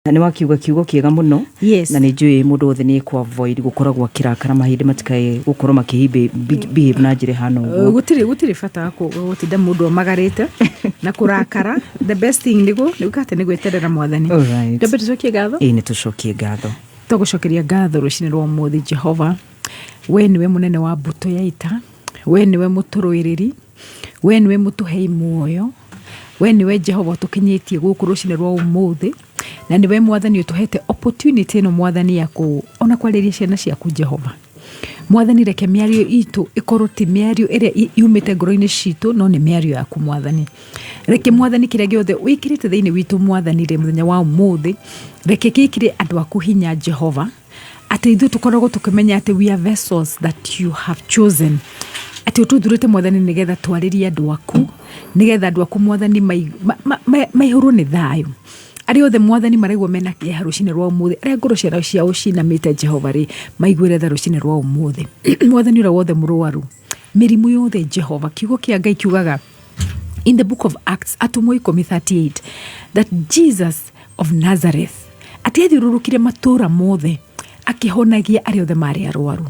Nĩ wakiuga kiugo kĩega mũno. Yes. Na nĩ njũĩ mũndũ wothe nĩ ekũ avoid gũkoragwo akĩrakara mahinda matikae gũkorwo makĩ behave na njĩra ĩhana ũguo. Gũtirĩ bata wa gũtinda mũndũ omagarĩte na kũrakara. The best thing nĩ gwĩka atĩ nĩ gweterera Mwathani. Alright. Twambe tũcokie ngatho. Ĩĩ, nĩ tũcokie ngatho. Tũgũcokeria ngatho rũcinĩ rwa ũmũthĩ. Jehova, we nĩwe mũnene wa mbũtũ ya ita, we nĩwe mũtũrũĩrĩri, we nĩwe mũtũhei muoyo, we nĩwe Jehova ũtũkinyĩtie gũkũ rũcinĩ rwa ũmũthĩ, na nĩwe Mwathani ũtũhete opportunity ĩno, Mwathani, ya kũ ona kwarĩria ciana ciaku. Jehova Mwathani, reke mĩario itũ ĩkorwo ti mĩario ĩrĩa yumĩte ngoro-inĩ citũ, no nĩ mĩario yaku, Mwathani. Reke, Mwathani, kĩrĩa gĩothe wĩkĩrĩte thĩinĩ witũ, Mwathani rĩ, mũthenya wa ũmũthĩ reke gĩkĩre andũ aku hinya, Jehova, atĩ ithuĩ tũkoragwo tũkĩmenya atĩ we are vessels that you have chosen, atĩ ũtũthurĩte, Mwathani, nĩgetha twarĩrie andũ aku, nĩgetha andũ aku, Mwathani, maihũrwo nĩ thayũ. Arĩa othe, Mwathani, maraigua mena kĩeha rũcinĩ rwa ũmũthĩ, arĩa ngoro ciao ciao cinamĩte, Jehova rĩ, maiguĩre tha rũcinĩ rwa ũmũthĩ. Mwathani, ũrĩa wothe mũrwaru mĩrimũ yothe, Jehova, kiugo kĩa Ngai kiugaga in the book of Acts, Atũmwo 10:38, that Jesus of Nazareth atĩ athiũrũrũkire matũũra mothe akĩhonagia arĩa othe marĩ arwaru,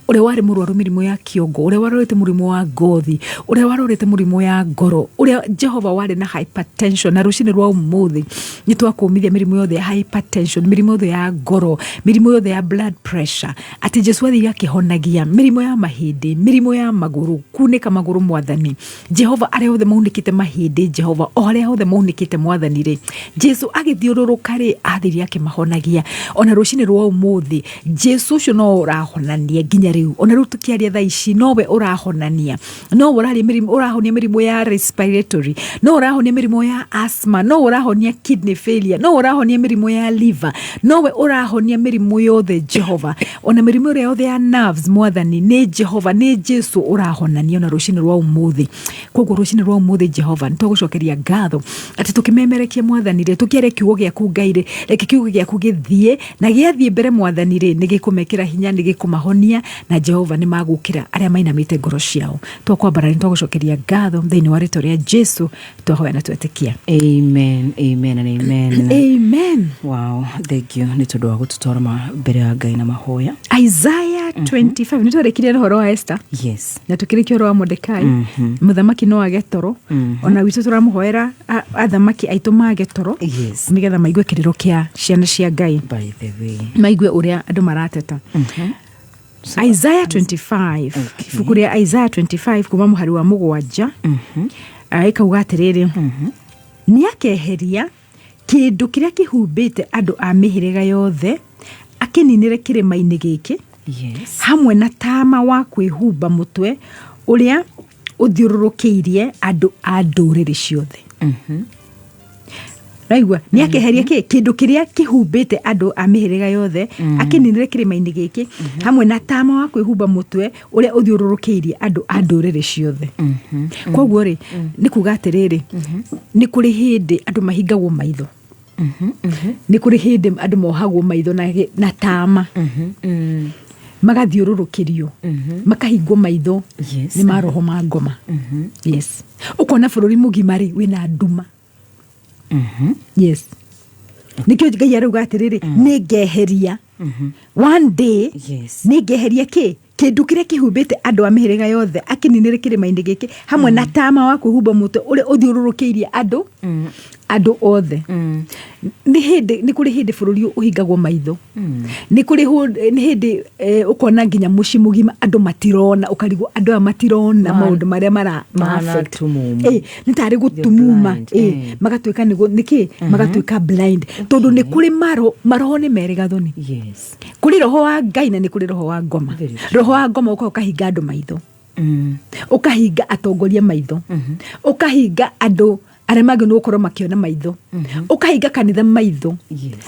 ũrĩa warĩ mũrwaru mĩrimũ ya kĩongo, ũrĩa warwarĩte mũrimũ wa ngothi, ũrĩa warwarĩte mũrimũ ya ngoro, ũrĩa, Jehova, warĩ na hypertension. Na rũcinĩ rwa ũmũthĩ nĩ twakũmithia mĩrimũ yothe ya hypertension, mĩrimũ yothe ya ngoro, mĩrimũ yothe ya blood pressure, atĩ Jesu athire akĩhonagia mĩrimũ ya mahĩndĩ, mĩrimũ ya magũrũ, kunĩka magũrũ, Mwathani Jehova, arĩa othe maunĩkĩte mahĩndĩ, Jehova, o arĩa othe maunĩkĩte, Mwathani rĩ, Jesu agĩthiũrũrũka rĩ, athire akĩmahonagia. Ona rũcinĩ rwa ũmũthĩ Jesu ũcio no ũrahonania nginya rĩu, ona rĩu tũkĩaria thaa ici nowe ũrahonania, no ũraria mĩrimũ, ũrahonia mĩrimũ ya respiratory, no ũrahonia mĩrimũ ya asthma, no ũrahonia kidney failure, no ũrahonia mĩrimũ ya liver, nowe ũrahonia mĩrimũ yothe, Jehova, ona mĩrimũ ĩrĩa yothe ya nerves. Mwathani, nĩ Jehova, nĩ Jesu ũrahonania ona rũcinĩ rwa ũmũthĩ. Koguo rũcinĩ rwa ũmũthĩ, Jehova, nĩ twagũcokeria ngatho atĩ tũkĩmemerekia, Mwathani rĩ, tũkĩaria kiugo gĩaku, Ngai rĩ, reke kiugo gĩaku gĩthiĩ na gĩathiĩ mbere, Mwathani rĩ, nĩ gĩkũmekĩra hinya, nĩ gĩkũmahonia, na Jehova nĩ magũkĩra arĩa mainamĩte ngoro ciao. Twakwambara, nĩ twagũcokeria ngatho thĩinĩ wa rĩtwa rĩa Jesu twahoya na twetĩkia. Amen, amen and amen. Amen. Wow, thank you nĩ tondũ wa gũtũtwara mbere ya Ngai na mahoya. Isaiah 25, nĩ twarĩkirie na ũhoro wa Esther na tũkĩrĩkia ũhoro wa Mordekai. Mũthamaki no age toro, ona witũ tũramũhoera athamaki aitũ mage toro nĩgetha maigue kĩrĩro kĩa ciana cia Ngai, By the way, maigue ũrĩa andũ marateta. Isaiah 25, ibuku rĩa Isaiah 25 kuma mũhari wa 7, ĩkauga atĩrĩrĩ, nĩ akeheria kĩndũ kĩrĩa kĩhumbĩte andũ a mĩhĩrĩga yothe, akĩninĩre kĩrĩma-inĩ gĩkĩ, hamwe na tama wa kwĩhumba mũtwe ũrĩa ũthiũrũrũkĩirie andũ a ndũrĩrĩ ciothe. Raigua, nĩ akeheria kĩ kĩndũ kĩrĩa kĩhumbĩte andũ a mĩhĩrĩga yothe, akĩninĩre kĩrĩma-inĩ gĩkĩ, hamwe na tama wa kwĩhumba mũtwe ũrĩa ũthiũrũrũkĩirie andũ a ndũrĩrĩ ciothe. Koguo rĩ, nĩ kuga atĩrĩrĩ, nĩ kũrĩ hĩndĩ andũ mahingagwo maitho, nĩ kũrĩ hĩndĩ andũ mohagwo maitho na tama, magathiũrũrũkĩrio, makahingwo maitho nĩ maroho ma ngoma. Yes, ũkona bũrũri mũgima rĩ wĩna nduma. Yes, nĩkĩo Ngai arauga atĩrĩrĩ, nĩ ngeheria one day, nĩ ngeheria kĩ kĩndũ kĩrĩa kĩhumbĩte andũ a mĩhĩrĩga yothe, akĩninĩre kĩrĩma-inĩ gĩkĩ, hamwe na tama wa kwĩhumba mũtwe ũrĩa ũthiũrũrũkĩirie andũ othe. Nĩ hĩndĩ, nĩ kũrĩ hĩndĩ bũrũri ũhingagwo maitho, nĩ kũrĩ nĩ hĩndĩ ũkona nginya mũciĩ mũgima andũ matirona, ũkarigwo andũ aya matirona maũndũ marĩa mara ma Mahana affect. tumumu. Nĩ tarĩ gũtumuma. Blind, eh. Magatuĩka nĩkĩ magatuĩka blind, tondũ nĩ kũrĩ maroho nĩ merĩ, Gathoni. Kũrĩ roho wa Ngai na nĩ kũrĩ roho wa ngoma. Very true. Roho wa ngoma ũkaga ũkahinga andũ maitho, ũkahinga atongoria maitho, ũkahinga andũ arĩa mangĩ nĩ gũkorwo makĩona maitho, ũkahinga kanitha maitho,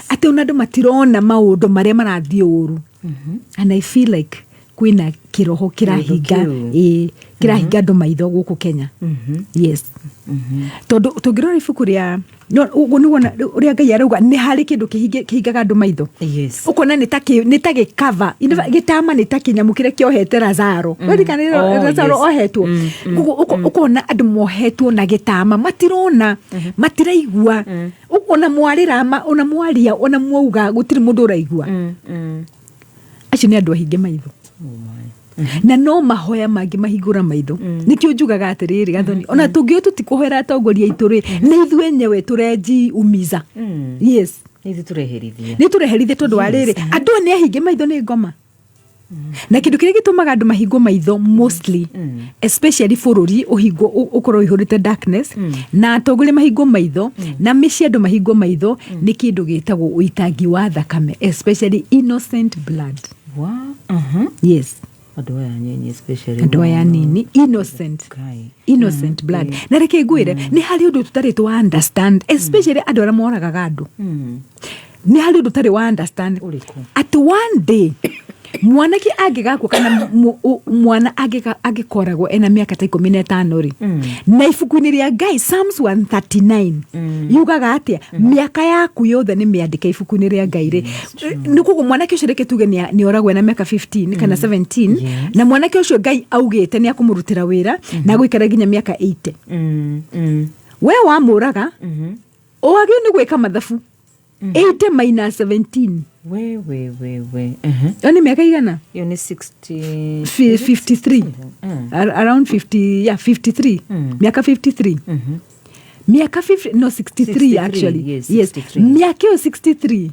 atĩ ona andũ matirona maũndũ marĩa marathiĩ ũru. And I feel like Kwĩna kĩroho kĩrahinga. Kĩu. Ĩĩ, kĩrahinga andũ maitho gũkũ Kenya. Yes, tondũ tũngĩrora ibuku rĩa no, ũguo nĩwona ũrĩa Ngai arauga nĩ harĩ kĩndũ kĩhingaga andũ maitho. Ũkona nĩ ta gĩkava gĩtama, nĩ ta kĩnyamũ kĩrĩa kĩohete Lazaro. Weririkana? Oh, Lazaro yes. ohetwo. Koguo ũkona andũ mohetwo na gĩtama, matirona, matiraigua. Ona mwarĩra ona mwaria, ona mwauga, gũtirĩ mũndũ ũraigua. Acio nĩ andũ ahinge maitho. Oh my. Na no mahoya mangĩ mahingũra maitho. Nĩkĩo njugaga atĩrĩrĩ, Gathoni, ona tũngĩo tũtikũhoera atongoria aitũ rĩ, nĩ ithuĩ enyewe tũrenjiumiza. Yes. Nĩ ithuĩ tũreherithia. Nĩ tũreherithia, tondũ wa rĩrĩ, andũ aya nĩ ahinge maitho nĩ ngoma. Na kĩndũ kĩrĩa gĩtũmaga andũ mahingwo maitho mostly, especially bũrũri ũhingwo, ũkorwo ũihũrĩte darkness, na atongoria mahingwo maitho, na mĩciĩ andũ mahingwo maitho, nĩ kĩndũ gĩtagwo ũitangi wa thakame, especially innocent blood. Wa Yes. Andũ aya nyenye especially. Andũ aya nini, innocent. Kai. Innocent blood. Na reke ngwĩre, nĩ harĩ ũndũ tũtarĩ twa understand, especially andũ arĩa moragaga andũ. Nĩ harĩ ũndũ ũtarĩ wa understand. Ũrĩkũ? Atĩ one day mwanake angĩgakua kana mwana angĩkoragwo ena mĩaka ta 15 rĩ, na ibuku-inĩ rĩa Ngai, Psalms 139 yugaga atĩa? Mĩaka yaku yothe nĩ mĩandĩke ibuku-inĩ rĩa Ngai rĩ. Nĩ koguo mwanake ũcio, reke tuge nĩ oragwo ena mĩaka 15 kana 17, na mwanake ũcio Ngai augĩte nĩ akũmũrutĩra wĩra na agũikara nginya mĩaka 80. We wamũraga, wagĩrĩirwo nĩ gwĩka mathabu, 80 minus 17. We we we we. Ĩyo nĩ mĩaka igana? Ĩyo nĩ 60. 53. Around 50, yeah, 53, mĩaka 53, mĩaka 50, no 63. 63. Actually. Yes, yes. 63. Mĩaka ĩyo 63,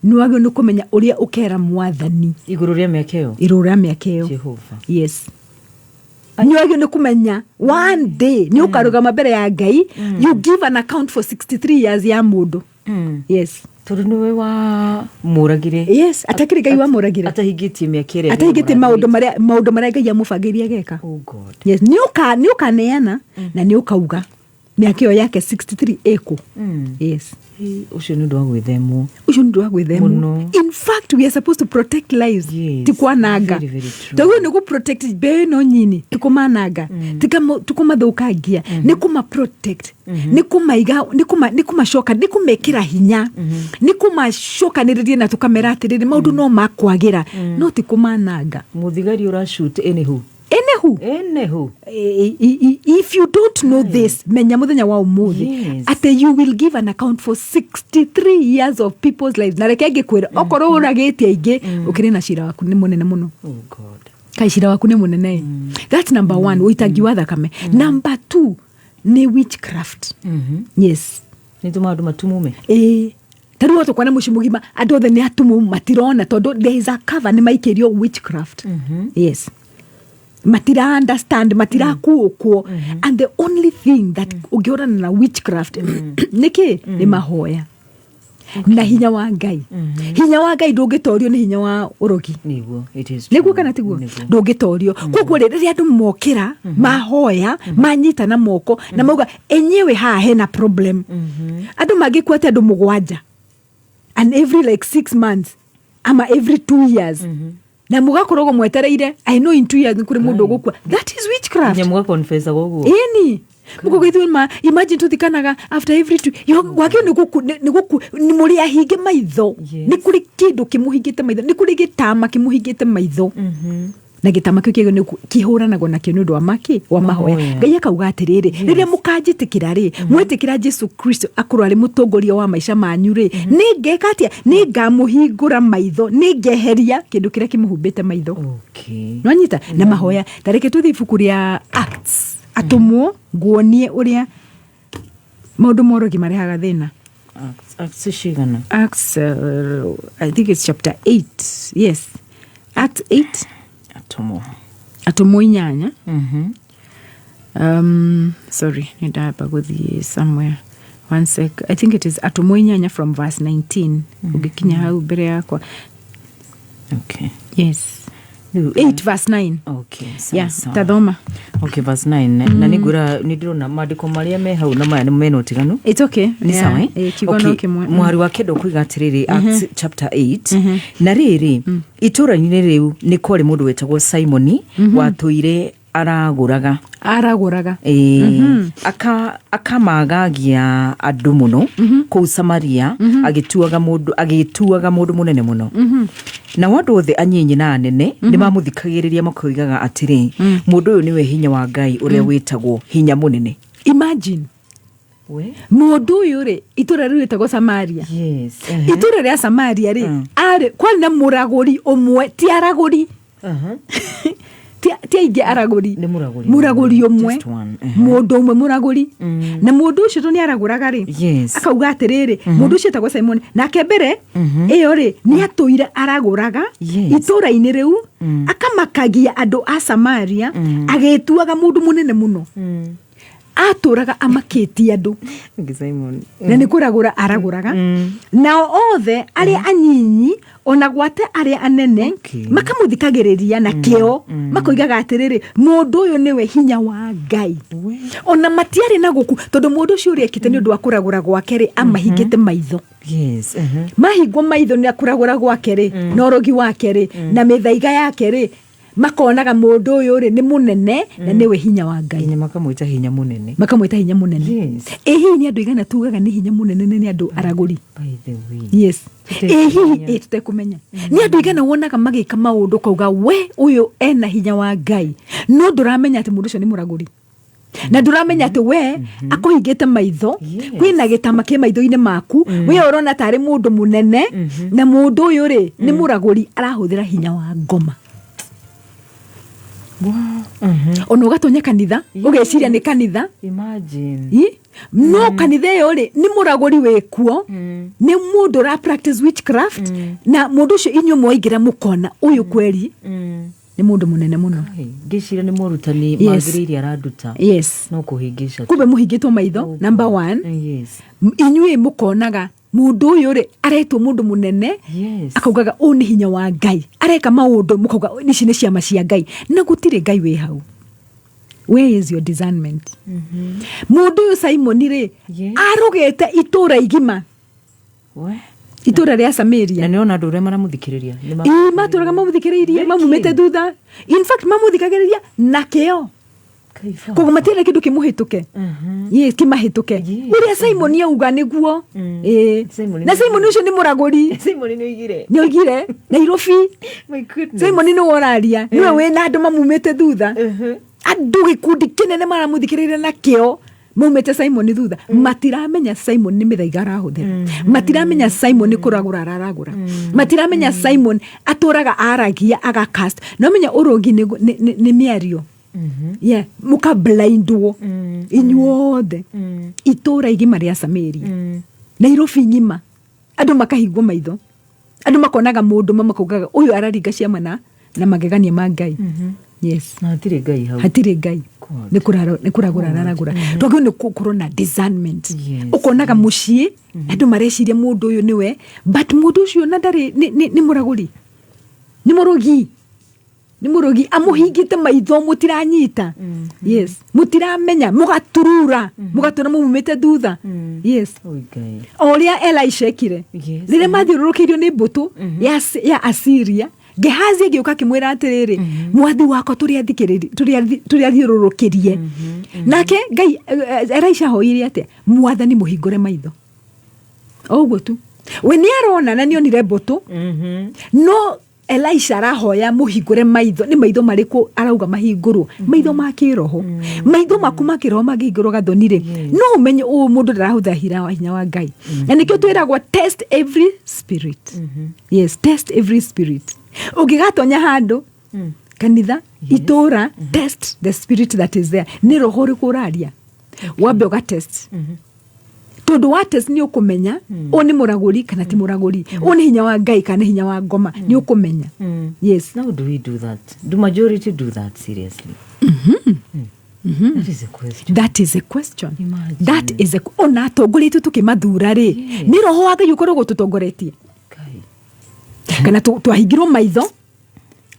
nĩ wagĩrĩirwo nĩ kũmenya ũrĩa ũkera Mwathani igũrũ rĩa mĩaka ĩyo. Igũrũ rĩa mĩaka ĩyo. Jehova. Yes, nĩ wagĩrĩirwo nĩ kũmenya one day nĩ ũkarũgama mbere ya Ngai, you give an account for 63 years ya mũndũ. Yes. Tondũ nĩwe wa mũragire. Yes, atakĩrĩ Ngai wamũragire. Atahingĩtie mĩaka ĩrĩa. Atahingĩtie maũndũ marĩa Ngai amũbangĩire ageka. Oh God. Yes, nĩ ũkaneana na nĩ ũkauga mĩaka ĩyo yake 63 ĩkũ. Yes. Ĩ, ũcio nĩ ũndũ wa gwĩthemwo. Ũcio nĩ ũndũ wa gwĩthemwo. Mũno. In fact, we are supposed to protect lives, ti kwananga. Very, very true. Tondũ nĩ gũ protect mbeũ ĩno nyini, ti kũmananga, ti kũmathũkangia, nĩ kũma protect, nĩ kũmaiga, nĩ kũmacoka, nĩ kũmekĩra hinya, nĩ kũmacokanĩrĩria na tũkamera atĩrĩrĩ, maũndũ no makwagĩra, no ti kũmananga. Mũthigari ũrashoot anyhow. Anyhow. Anyhow. If you don't know this, menya muthenya wa umuthi atĩ you will give an account for 63 years of people's lives. Na reke ngĩkwĩra, okorwo ũragĩte aingĩ, ũkĩrĩ na cira waku nĩ mũnene mũno. Oh God. Kai, cira waku nĩ mũnene. That's number one, ũitangi wa thakame. Number two nĩ witchcraft. Yes. Nĩ tũmaga andũ matumume. Ĩĩ, ta rĩu tũkona mũciĩ mũgima andũ othe nĩ atumu, matirona, tondũ there is a cover, nĩ maikĩrio witchcraft. Yes, matira understand, matirakuũkwo. And the only thing that ũngĩhũrana na witchcraft nĩkĩ? Nĩ mahoya na hinya wa Ngai. Hinya wa Ngai ndũngĩtorio nĩ hinya wa ũrogi. Nĩguo, it is Nĩguo true. kana tiguo? Nĩguo. Ndũngĩtorio. Koguo rĩ, rĩrĩa andũ mokĩra, mahoya, manyitana moko na mauga enyewe haha hena problem, andũ mangĩkua atĩ andũ mũgwanja and every like 6 months ama every 2 years, na mũgakoragwo mwetereire, "I know in 2 years nĩ kũrĩ mũndũ ũgũkua," that is witchcraft. Nginya mũgaconfessa ũguo. Ĩni mũkũgĩthwo ma imagine tũthikanaga after every two wakĩo nĩ gũku nĩ gũku nĩ mũrĩ ahinge maitho. Nĩ kũrĩ kĩndũ kĩmũhingĩte maitho, nĩ kũrĩ gĩtama kĩmũhingĩte maitho, na gĩtama kĩu kĩagĩrĩirwo nĩ kĩhũranagwo nakĩo nĩ ũndũ wa maki wa mahoya. Mahoya. Ngai akauga atĩrĩrĩ, rĩrĩa mũkanjĩtĩkĩra rĩ, mwetĩkĩra Jesu Kristo akorwo arĩ mũtongoria wa maica manyu rĩ, nĩ ngeka atĩa? Nĩ ngamũhingũra maitho, nĩ ngeheria kĩndũ kĩrĩa kĩmũhumbĩte maitho. Nwanyita na mahoya. Ta reke tũthiĩ ibuku rĩa Acts, Atũmwo, nguonie ũrĩa maũndũ morogi marehaga thĩna. Acts cigana? Acts, I think it's chapter 8. Yes, Acts 8. Atũmwo. Atũmwo 8. Sorry, nĩ ndamba gũthiĩ somewhere. One sec. I think it is Atũmwo 8 from verse 19. Ũngĩkinya hau mbere yakwa. Okay. Yes. Rĩu, 8 verse 9. Okay, sawa, Yeah, sawa. tathoma. Okay, verse 9, na nĩngwĩra nĩ ndĩrona maandĩko marĩa me hau na maya nĩ mena ũtiganu. It's okay. Nĩ sawa, eh? Eh, kiugo Okay, no kĩmwe. Mũhari wa kenda ũkoiga atĩrĩrĩ, Acts chapter 8, na rĩrĩ, itũũra-inĩ rĩu nĩ kwarĩ mũndũ wetagwo Simoni watũire aragũraga. Aragũraga. Ĩĩ, akamagagia andũ mũno kũu Samaria, agĩtuaga mũndũ mũnene mũno. Nao andũ othe, anyinyi na anene, nĩ mamũthikagĩrĩria makoigaga atĩrĩ, "Mũndũ ũyũ nĩwe hinya wa Ngai ũrĩa wĩtagwo hinya mũnene." Imagine. We? Mũndũ ũyũ rĩ, itũũra rĩu rĩtagwo Samaria, itũũra rĩa Samaria rĩ, arĩ kwarĩ na mũragũri ũmwe, ti aragũri, ti aingĩ aragũri. Nĩ mũragũri. Mũragũri ũmwe. Just one. Mũndũ ũmwe mũragũri, na mũndũ ũcio to nĩ aragũraga rĩ, akauga atĩrĩrĩ, mũndũ ũcio etagwo Simon, nake mbere ĩyo rĩ, nĩ atũire aragũraga itũũra-inĩ rĩu, akamakagia andũ a Samaria, agĩtuaga mũndũ mũnene mũno. Atũraga amakĩtie andũ. Okay, Simon. Na nĩ kũragũra aragũraga. Nao othe arĩa anyinyi ona gwate arĩa anene makamũthikagĩrĩria na kĩo, makoigaga atĩrĩrĩ, "Mũndũ ũyũ nĩwe hinya wa Ngai." We? Ona matiarĩ na gũku, tondũ mũndũ ũcio ũrĩa ekĩte nĩ ũndũ wa kũragũra gwake rĩ, amahingĩte maitho. Mahingwo maitho nĩ kũragũra gwake rĩ, na ũrogi wake rĩ, na mĩthaiga yake rĩ, makonaga mũndũ ũyũ rĩ nĩ mũnene na nĩwe hinya wa Ngai. Nginya makamwĩta hinya mũnene. Makamwĩta hinya mũnene. Ĩ hihi nĩ andũ igana tugaga nĩ hinya mũnene na nĩ andũ aragũri? By the way. Yes. Ĩ hihi ĩ tũtekũmenya nĩ andũ igana wonaga magĩka maũndũ kauga, "We ũyũ ena hinya wa Ngai," no ndũramenya atĩ mũndũ ũcio nĩ mũragũri, na ndũramenya atĩ we akũhingĩte maitho. Kwĩna gĩtama kĩ maitho-inĩ maku, we ũrona tarĩ mũndũ mũnene, na mũndũ ũyũ rĩ nĩ mũragũri, arahũthĩra hinya wa ngoma. Ona ũgatonya kanitha, ũgeciria nĩ kanitha. Imagine. Ĩ? No kanitha ĩyo rĩ, nĩ mũragũri wĩkuo, nĩ mũndũ ũra practice witchcraft, na mũndũ ũcio inyuĩ mwaingĩra mũkona ũyũ kweri nĩ mũndũ mũnene mũno. Hey, ngĩciria nĩ morutani magĩrĩire aranduta. No kũhĩngĩca tu. Kumbe mũhingĩtwo maitho, number one. Inyuĩ mũkonaga mũndũ ũyũ rĩ aretwo mũndũ mũnene, akaugaga ũũ nĩ hinya wa Ngai, areka maũndũ mũkauga ici nĩ ciama cia Ngai, na gũtirĩ Ngai wĩ hau. Where is your discernment? Mũndũ ũyũ Simon rĩ, arũgĩte itũũra igima, We? itũũra rĩa Samaria. Na nĩona andũ ũrĩa maramũthikĩrĩria. Ii, matũraga mamũthikĩrĩirie mamumĩte thutha. In fact, mamũthikagĩrĩria na kĩo. Kaiba. Koguo matirĩ kĩndũ kĩmũhĩtũke. Yes, kĩmahĩtũke. Ũrĩa Simon auga nĩguo. Ĩĩ. Simon. Na Simon ũcio nĩ mũragũri. Simon nĩ oigire. Nĩ oigire Nairobi. My goodness. Simon nĩwe ũraria, nĩwe wĩna andũ mamumĩte thutha, andũ gĩkundi kĩnene maramũthikĩrĩria na kĩo maumĩte Simon thutha. Matiramenya Simon nĩ mĩthaiga arahũthĩra, matiramenya Simon nĩ kũragũra araragũra, matiramenya Simon atũraga aragia agacast. No menya ũrogi nĩ mĩario. Yeah, mũkablindwo inyuothe, itũra igima rĩa Samaria, Nairobi ng'ima, andũ makahingwo maitho, andũ makonaga mũndũ ma makaugaga ũyũ araringa ciama na magegania ma Ngai. Yes. Na hatirĩ Ngai hau. Hatirĩ Ngai. God. Nĩ kũragũra araragũra. Twagĩrĩirwo nĩ gũkorwo na discernment. Ũkonaga mũciĩ andũ mareciria mũndũ ũyũ nĩwe, but mũndũ ũcio na ndarĩ, nĩ mũragũri, nĩ mũrogi, nĩ mũrogi amũhingĩte maitho, mũtiranyita. Yes, mũtiramenya, mũgaturura, mũgatũra mumumĩte thutha. Yes. Oi Ngai. O ũrĩa Elisha ekire rĩrĩa mathiũrũrũkĩirio nĩ mbũtũ ya Asiria, Gehazi agĩũka akĩmwĩra atĩrĩrĩ, "Mwathi wakwa, tũrĩ athiũrũrũkĩrie." Nake Ngai, Elisha ahoire atĩa? "Mwathani, mũhingũre maitho." O ũguo tu. We nĩ arona na nĩ onire mbũtũ, no Elisha arahoya mũhingũre maitho. Nĩ maitho marĩkũ arauga mahingũrwo? Maitho ma kĩroho. Maitho maku ma kĩroho mangĩhingũrwo gathoni rĩ, no ũmenye ũũ mũndũ ndarahũthĩra hinya wa Ngai. Na nĩkĩo twĩragwo test every spirit. Yes, test every spirit. Ũngĩgatonya handũ, kanitha, itũra, test the spirit that is there. Nĩ roho ũrĩkũ ũraria? Wambe ũga test, tondũ wa test nĩ ũkũmenya ũũ nĩ mũragũri kana ti mũragũri, ũũ nĩ hinya wa Ngai kana nĩ hinya wa ngoma, nĩ ũkũmenya. Yes. Now do we do that? Do majority do that seriously? That is a question. That is a question. Imagine. That is a, ona atongoria aitũ tũkĩmathura rĩ, nĩ roho wa Ngai ũkoragwo tũtongoretie Kai. kana twahingirwo maitho?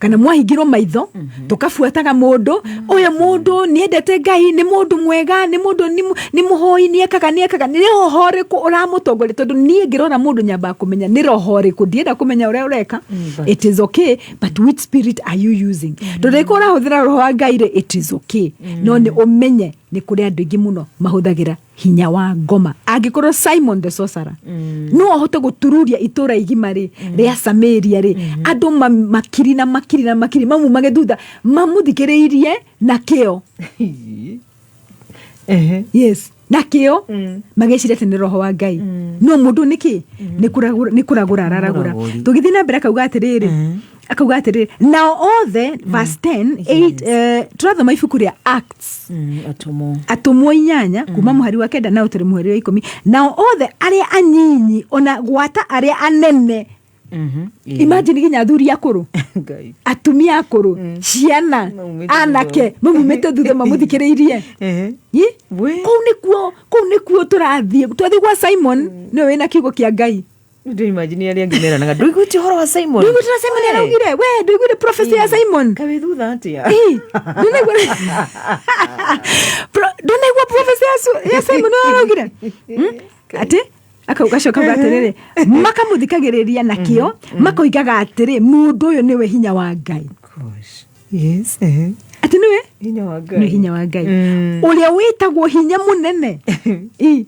Kana mwahingirwo maitho, tũkabuataga mũndũ ũyũ. Mũndũ nĩendete Ngai, nĩ mũndũ mwega, nĩ mũndũ nĩ mũhoi, nĩekaga nĩekaga. Nĩ roho ũrĩkũ ũramũtongoria? Tondũ niĩ ngĩrora mũndũ nyambaga kũmenya nĩ roho ũrĩkũ. Ndienda kũmenya ũrĩa ũreka. It is okay, but which spirit are you using? Tondũ ĩkorwo ũrahũthĩra roho wa Ngai rĩ, it is okay, no nĩ ũmenye nĩ kũrĩ andũ aingĩ mũno mahũthagĩra hinya wa ngoma. Angĩkorwo Simon the Sorcerer no ahote gũtururia itũra igima rĩ rĩa Samaria rĩ, andũ makiri na makiri na makiri mamumage thutha mamũthikĩrĩirie na kĩo. Yes, na kĩo, mageciria atĩ nĩ roho wa Ngai, no mũndũ nĩkĩ nĩ kũragũra araragũra. Mũragũri. Tũgĩthiĩ na mbere, akauga atĩrĩrĩ, nao othe, verse 10 8, tũrathoma ibuku rĩa Acts, Atũmwo. Atũmwo 8, kuma mũhari wa 9 na ũtũrĩ mũhari wa 10. Nao othe arĩa anyinyi ona gwata arĩa anene. Imagine, nginya athuri akũrũ, Ngai. atumia akũrũ, ciana, Maumĩte. anake mamumĩte thutha mamũthikĩrĩirie. Ĩ? We. Kũu nĩkuo tũrathiĩ. Twathiĩ gwa Simon, nĩwe wĩna kiugo kĩa Ngai. Ndĩ imagine arĩa angĩ meranaga, "Ndũiguĩte ũhoro wa Simon?" Ndũiguĩte Simon araugire? We ndũiguire prophecy ya Simon? Kawĩ thutha atĩa? Ĩ, ndũnaigua prophecy ya Simon ũrĩa araugire? Atĩ akaugacoka auga atĩrĩrĩ, makamũthikagĩrĩria na kĩo, makoigaga atĩrĩ, mũndũ ũyũ nĩwe hinya wa Ngai. Gosh. Yes. Atĩ nĩwe Hinya wa Ngai. Nĩ hinya wa Ngai ũrĩa wĩtagwo hinya mũnene. Ĩ.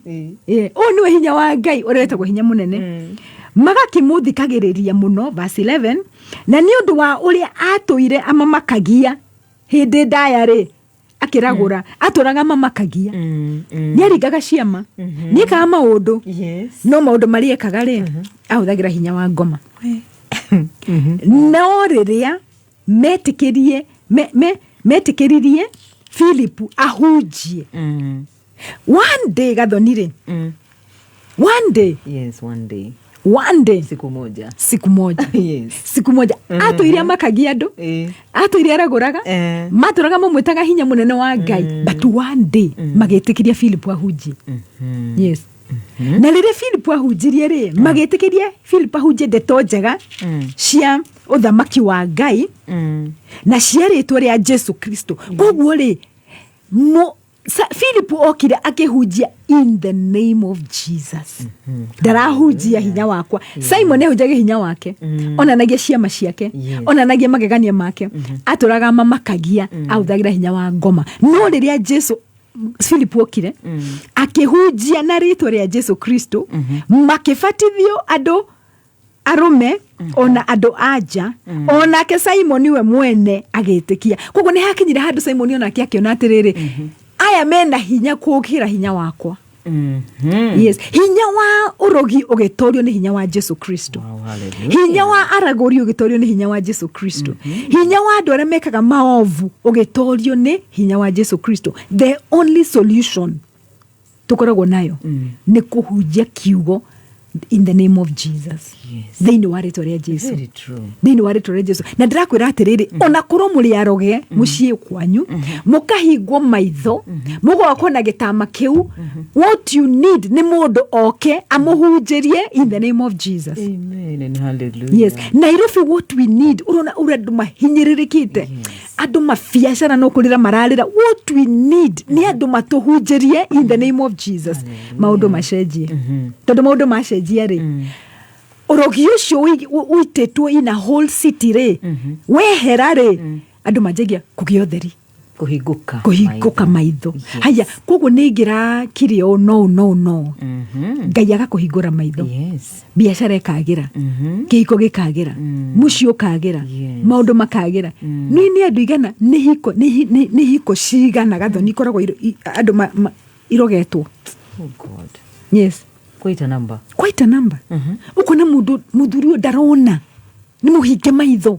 Ĩ, ũyũ nĩwe hinya wa Ngai ũrĩa wĩtagwo hinya mũnene. Magakĩmũthikagĩrĩria mũno. Verse 11, na nĩ ũndũ wa ũrĩa atũire amamakagia hĩndĩ ndaya rĩ, akĩragũra, atũraga mamakagia. Nĩ aringaga ciama, nĩ ekaga maũndũ, no maũndũ marĩa ekaga rĩ, ahũthagĩra hinya wa ngoma. No rĩrĩa metĩkĩrie metĩkĩririe Philip ahunjie, one day, Gathoni rĩ, one day. Yes, one day. One day. Siku moja. Siku moja. Siku moja atũire amakagia andũ, atũire aragũraga, matũraga mamwĩtaga hinya mũnene wa Ngai, but one day magĩtĩkĩria Philip ahunjie. Yes, na rĩrĩa Philip ahunjirie rĩ, magĩtĩkĩria Philip ahunjie ndeto njega cia ũthamaki wa Ngai na cia rĩtwa rĩa Jesu Kristo. Koguo rĩ, Philip okire akĩhunjia in the name of Jesus. Ndarahunjia hinya wakwa. Simon ahunjagia hinya wake, onanagia ciama ciake, onanagia magegania make, atũraga mamakagia, ahũthagĩra hinya wa ngoma. No rĩrĩa Jesu, Philip okire akĩhunjia na rĩtwa rĩa Jesu Kristo, makĩbatithio andũ arũme ona andũ anja, onake Simon we mwene agĩtĩkia. Koguo nĩ hakinyire handũ Simon onake akĩona atĩrĩrĩ, aya mena hinya kũkĩra hinya wakwa. Yes, hinya wa ũrogi ũgĩtorio nĩ hinya wa Jesu Kristo. Wow, hallelujah. Hinya wa aragũri ũgĩtorio nĩ hinya wa Jesu Kristo. Hinya wa andũ arĩa mekaga maovu ũgĩtorio nĩ hinya wa Jesu Kristo. The only solution tũkoragwo nayo nĩ kũhunjia kiugo in the name of Jesus, thĩinĩ wa rĩtwa rĩa Jesu. Very true. Thĩinĩ wa rĩtwa rĩa Jesu. Na ndĩrakwĩra atĩrĩrĩ, ona korwo mũrĩ aroge mũciĩ kwanyu, mũkahingwo maitho, mũgokwo na gĩtama kĩu, what you need nĩ mũndũ oke amũhunjĩrie in the name of Jesus. Amen and hallelujah. Yes, Nairobi, what we need, urona ũrĩa andũ mahinyĩrĩrĩkĩte, andũ mabiacara no kũrĩra mararĩra, what we need nĩ andũ matũhunjĩrie in the name of Jesus, maũndũ macenjie. Tondũ maũndũ macenjia rĩ, ũrogi ũcio ũitĩtwo in a whole city rĩ, wehera rĩ, andũ manjagia kũgĩa ũtheri. Kũhingũka. Kũhingũka maitho. Haya, koguo nĩ ingĩrakire ũũ, no no no Ngai agakũhingũra maitho, biacara ĩkagĩra, kĩhiko gĩkagĩra, mũciĩ ũkagĩra, maũndũ makagĩra. Nĩ andũ igana, nĩ hiko nĩ hiko cigana, Gathoni, ikoragwo andũ irogetwo? Oh God. Yes. Quite a number. Quite a number. Ũkona mũndũ mũthuri ũyũ ndarona, nĩ mũhinge maitho,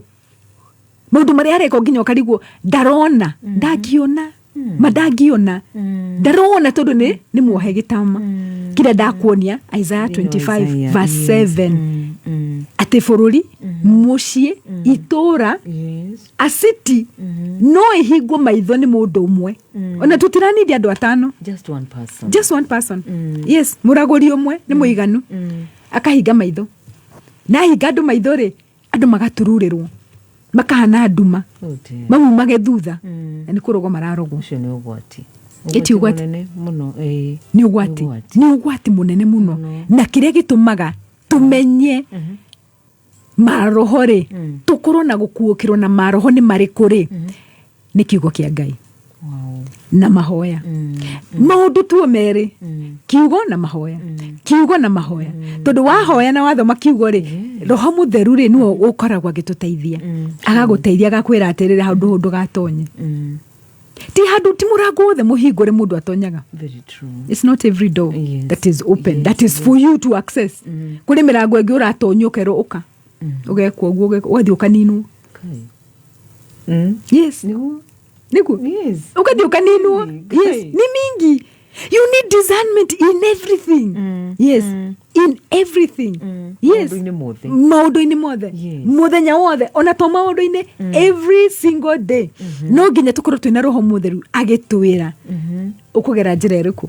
maũndũ marĩa areka nginya ũkarigwo ndarona, ndangiona ma, ndangiona, ndarona, tondũ nĩ muohe gĩtama kĩrĩa ndakuonia Isaiah 25 Isaiah, verse 7, atĩ bũrũri, mũciĩ, itũũra, a city no ĩhingwo maitho nĩ mũndũ ũmwe. Ona tũtiranindi andũ atano. Just one person. Just one person, yes. Mũragũri ũmwe nĩ mũiganu, akahinga maitho, na ahinga andũ maitho rĩ, andũ magatururĩrwo. Makahana nduma. Oh dear. Mamumage thutha na nĩ kũrogwo mararogwo. Ũcio nĩ ũgwati. Ĩti ũgwati. Mũnene mũno, ĩĩ. Nĩ ũgwati. Ũgwati. Nĩ ũgwati mũnene mũno, na kĩrĩa gĩtũmaga tũmenye maroho rĩ, tũkorwo na gũkuũkĩrwo na maroho nĩ marĩkũ rĩ, nĩ kiugo kĩa Ngai na mahoya. Maũndũ tuo merĩ, kiugo na mahoya, kiugo na mahoya, tondũ wahoya na wathoma kiugo rĩ, Roho Mũtheru rĩ, nĩwe ũkoragwo agĩtũteithia, agagũteithia, agakwĩra atĩrĩrĩ, handũ hau ndũgatonye. Ti handũ, ti mũrango wothe mũhingũre mũndũ atonyaga. Very true. It's not every door that is open that is for you to access. Kũrĩ mĩrango ĩngĩ ũratonyio ũkerwo ũka, ũgekwo ũguo, ũgathiĩ ũkaninwo. Okay. Yes. Nĩguo. Nĩguo. Ũgathiĩ ũkaninwo. Yes, nĩ mingi. You need discernment in everything. Yes, in everything. Yes. Maũndũ-inĩ mothe. Maũndũ-inĩ mothe. Mũthenya wothe, ona to maũndũ-inĩ, every single day no nginya tũkorwo twĩna Roho Mũtheru agĩtwĩra ũkũgera njĩra ĩrĩkũ.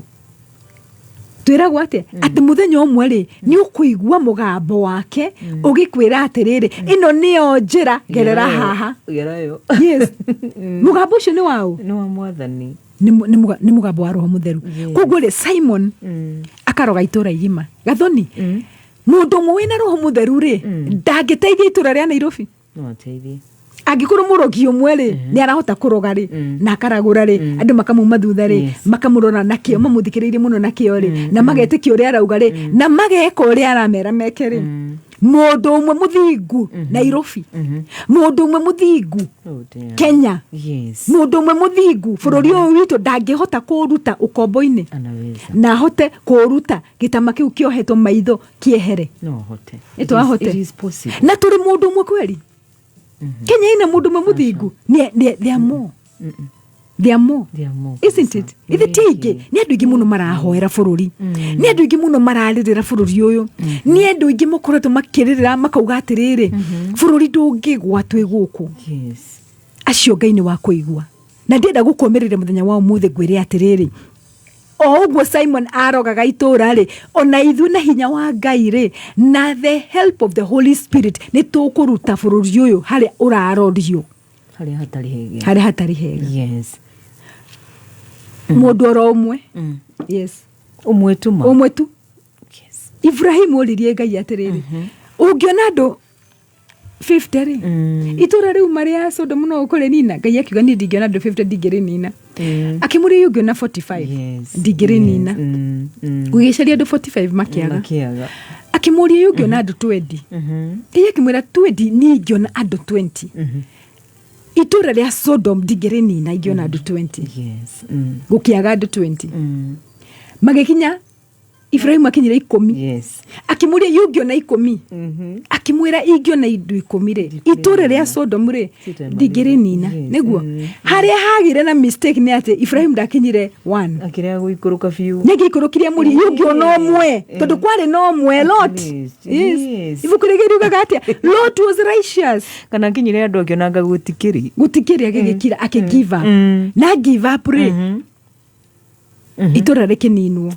Twĩragwo atĩa? Atĩ mũthenya ũmwe rĩ, nĩ ũkũigua mũgambo wake ũgĩkwĩra atĩrĩrĩ, ĩno nĩyo njĩra, gerera haha. Gera yo. Yes, mũgambo ũcio nĩ waũ? Nĩ wa Mwathani. Nĩ mũgambo wa Roho Mũtheru. Koguo rĩ, Simon akaroga itũra igima. Gathoni, mũndũ ũmwe wĩna Roho Mũtheru rĩ, ndangĩteithia itũra rĩa Nairobi? No ateithie. Angĩkorwo mũrogi ũmwe rĩ, nĩ arahota kũroga rĩ, na akaragũra rĩ, andũ makamuma thutha rĩ, makamũrora na kĩo, mamũthikĩrĩirie mũno na kĩo rĩ, na magetĩkia ũrĩa arauga rĩ, na mageka ũrĩa aramera meke rĩ, mũndũ ũmwe mũthingu Nairobi, mũndũ ũmwe mũthingu Oh dear. Kenya, mũndũ ũmwe mũthingu bũrũri ũyũ witũ ndangĩhota kũũruta ũkombo-inĩ Anaweza. na ahote kũũruta gĩtama kĩu kĩohetwo maitho kĩehere? No ahote. Ĩ to ahote? It is possible. Na tũrĩ mũndũ ũmwe kweri? Kenya ina mũndũ ũmwe mũthingu? There are more, there are more. There are more, Isn't kabisa. it? Ithe ti aingĩ? Nĩ andũ aingĩ mũno marahoera bũrũri, nĩ andũ aingĩ mũno mararĩrĩra bũrũri ũyũ, nĩ andũ aingĩ makoretwo makĩrĩrĩra makauga atĩrĩrĩ, bũrũri ndũngĩgwa twĩ gũkũ. Acio Ngai nĩ wa kũigua, na ndĩrenda gũkũmĩrĩria mũthenya wa ũmũthĩ ngwĩre atĩrĩrĩ, o ũguo Simon arogaga itũra rĩ, ona ithuĩ na hinya wa Ngai rĩ, na the help of the Holy Spirit, nĩ tũkũruta bũrũri ũyũ harĩa ũrarorio. Harĩa hatarĩ hega. Harĩa hatarĩ hega. Mũndũ oro ũmwe. Yes. Ũmwe tu ma. Ũmwe tu. Ibrahimu oririe Ngai atĩrĩrĩ, ũngĩona andũ 50 rĩ, itũra rĩu marĩa Sodomu no ũkũrĩnina? Ngai akiuga, niĩ ndingĩona andũ 50 ndingĩrĩnina. Akĩmũria, ũngĩona 45? Ndingĩrĩnina. Gũgĩcaria andũ 45 makĩaga. Makĩaga. Akĩmũria, ũngĩona andũ 20? Ngai akĩmwĩra, 20, niĩ ingĩona andũ 20 itũra rĩa Sodom ndingĩrĩnina, ingĩona andũ 20. Gũkĩaga andũ 20. Magĩkinya Ibrahimu akinyire 10. Akĩmũria, ĩ ũngĩona 10? Akĩmwĩra, ingĩona indo 10 rĩ, itũra rĩa Sodom rĩ, ndingĩrĩnina. Nĩguo harĩa hagĩire na mistake nĩ atĩ Ibrahimu ndakinyire one. Akĩrega gũikũrũka biũ. Nĩ angĩikũrũkirie mũri, ĩ ũngĩona ũmwe? Tondũ kwarĩ na ũmwe, Lot. Least. Yes. Ibuku rĩngĩ riugaga atĩa? Lot was righteous. Kana akinyire andũ akĩonanga gũtikĩrĩ. Gũtikĩrĩ, agĩgĩkira, akĩ give up, na give up rĩ, itũra rĩkĩninwo.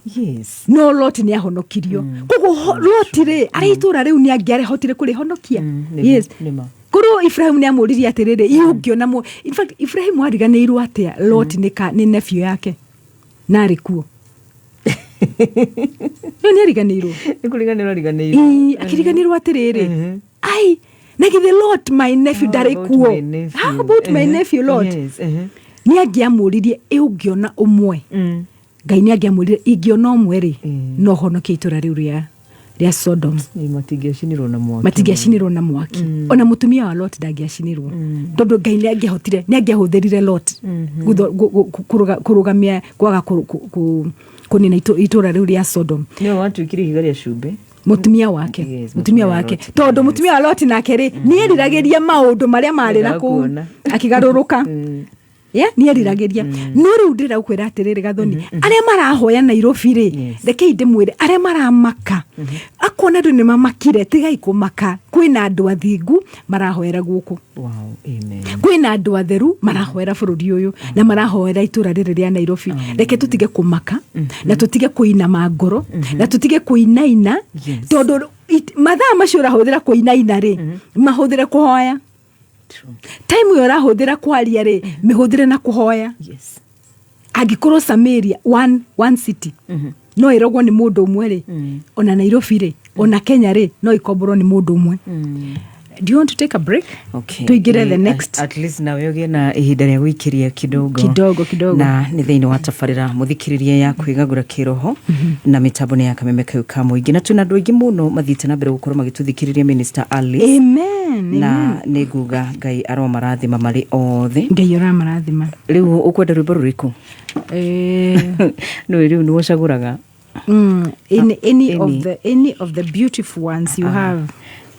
No Lot nĩ ahonokirio. Koguo Lot rĩ, arĩa itũra rĩu nĩ angĩarehotire kũrĩhonokia. Yes. Nĩma. Korwo Ibrahimu nĩ amũririe atĩrĩrĩ, ĩ ũngĩona mũ, in fact Ibrahimu ariganĩirwo atĩa Lot nĩ nephew yake na arĩ kuo? No nĩ ariganĩirwo. Nĩ kũriganĩrwo ariganĩirwo. Ĩĩ, akĩriganĩrwo atĩrĩrĩ, ai, na githĩ Lot my nephew ndarĩ How about kuo? my nephew? How about my nephew Lot? Yes. Nĩ angĩamũririe, ĩ ũngĩona ũmwe? Ngai nĩ angĩamwĩrire, ingĩona ũmwe rĩ, no honokie itũra rĩu rĩa Sodom. Ĩ, matingĩacinirwo na mwaki. Matingĩacinirwo na mwaki. Ona mũtumia wa Lot ndangĩacinirwo, tondũ Ngai nĩ angĩahotire, nĩ angĩahũthĩrire Lot kũrũgamia kwaga kũnina itũra rĩu rĩa Sodom. Nĩwe watuĩkire ihiga rĩa cumbĩ. Mũtumia wake. Yes, mũtumia mũtumia wa wake. Lot. Tondũ mũtumia wa Lot nake rĩ, nĩ eriragĩria maũndũ marĩa marĩ na Endaga kũu. kuona. Akĩgarũrũka. Yeah, nĩ eriragĩria. No rĩu ndĩrenda gũkwĩra atĩrĩrĩ, Gathoni, arĩa marahoya Nairobi rĩ, rekei ndĩmwĩre, arĩa maramaka, akona andũ nĩ mamakire, tigai kũmaka. Kwĩna andũ athingu marahoera gũkũ. Wow. Amen. Kwĩna andũ atheru marahoera bũrũri ũyũ na marahoera itũra rĩrĩ rĩa Nairobi. Reke tũtige kũmaka na tũtige kũinama ngoro na tũtige kũinaina, tondũ mathaa macio ũrahũthĩra kũinaina rĩ, mahũthĩre kũhoya. True. Time ĩyo ũrahũthĩra kwaria rĩ, mĩhũthĩre na kũhoya. Angĩkorwo Samaria one city no ĩrogwo nĩ mũndũ ũmwe rĩ, ona Nairobi rĩ, ona Kenya rĩ, no ĩkomborwo nĩ mũndũ ũmwe. Do you want to take a break? Okay. Tuingĩre the next. At least nawe ũgĩe na ihinda rĩa gũikĩria kidogo. Kidogo, kidogo. Na nĩ thĩinĩ wa tabarĩra mũthikĩrĩria ya kwĩgagũra kĩroho na mĩtambo nĩ ya Kameme kau ka mũingĩ, na twĩna andũ aingĩ mũno mathiĩte na mbere gũkorwo magĩtũthikĩrĩria, Minister Alice. Amen. Na nĩ nguga Ngai aromarathima marĩ othe. Ngai ũramarathima. Rĩu ũkwenda rwĩmbo rũrĩkũ? Nĩwe rĩu nĩwe ũcagũraga. Any of Any. the any of the beautiful ones you have.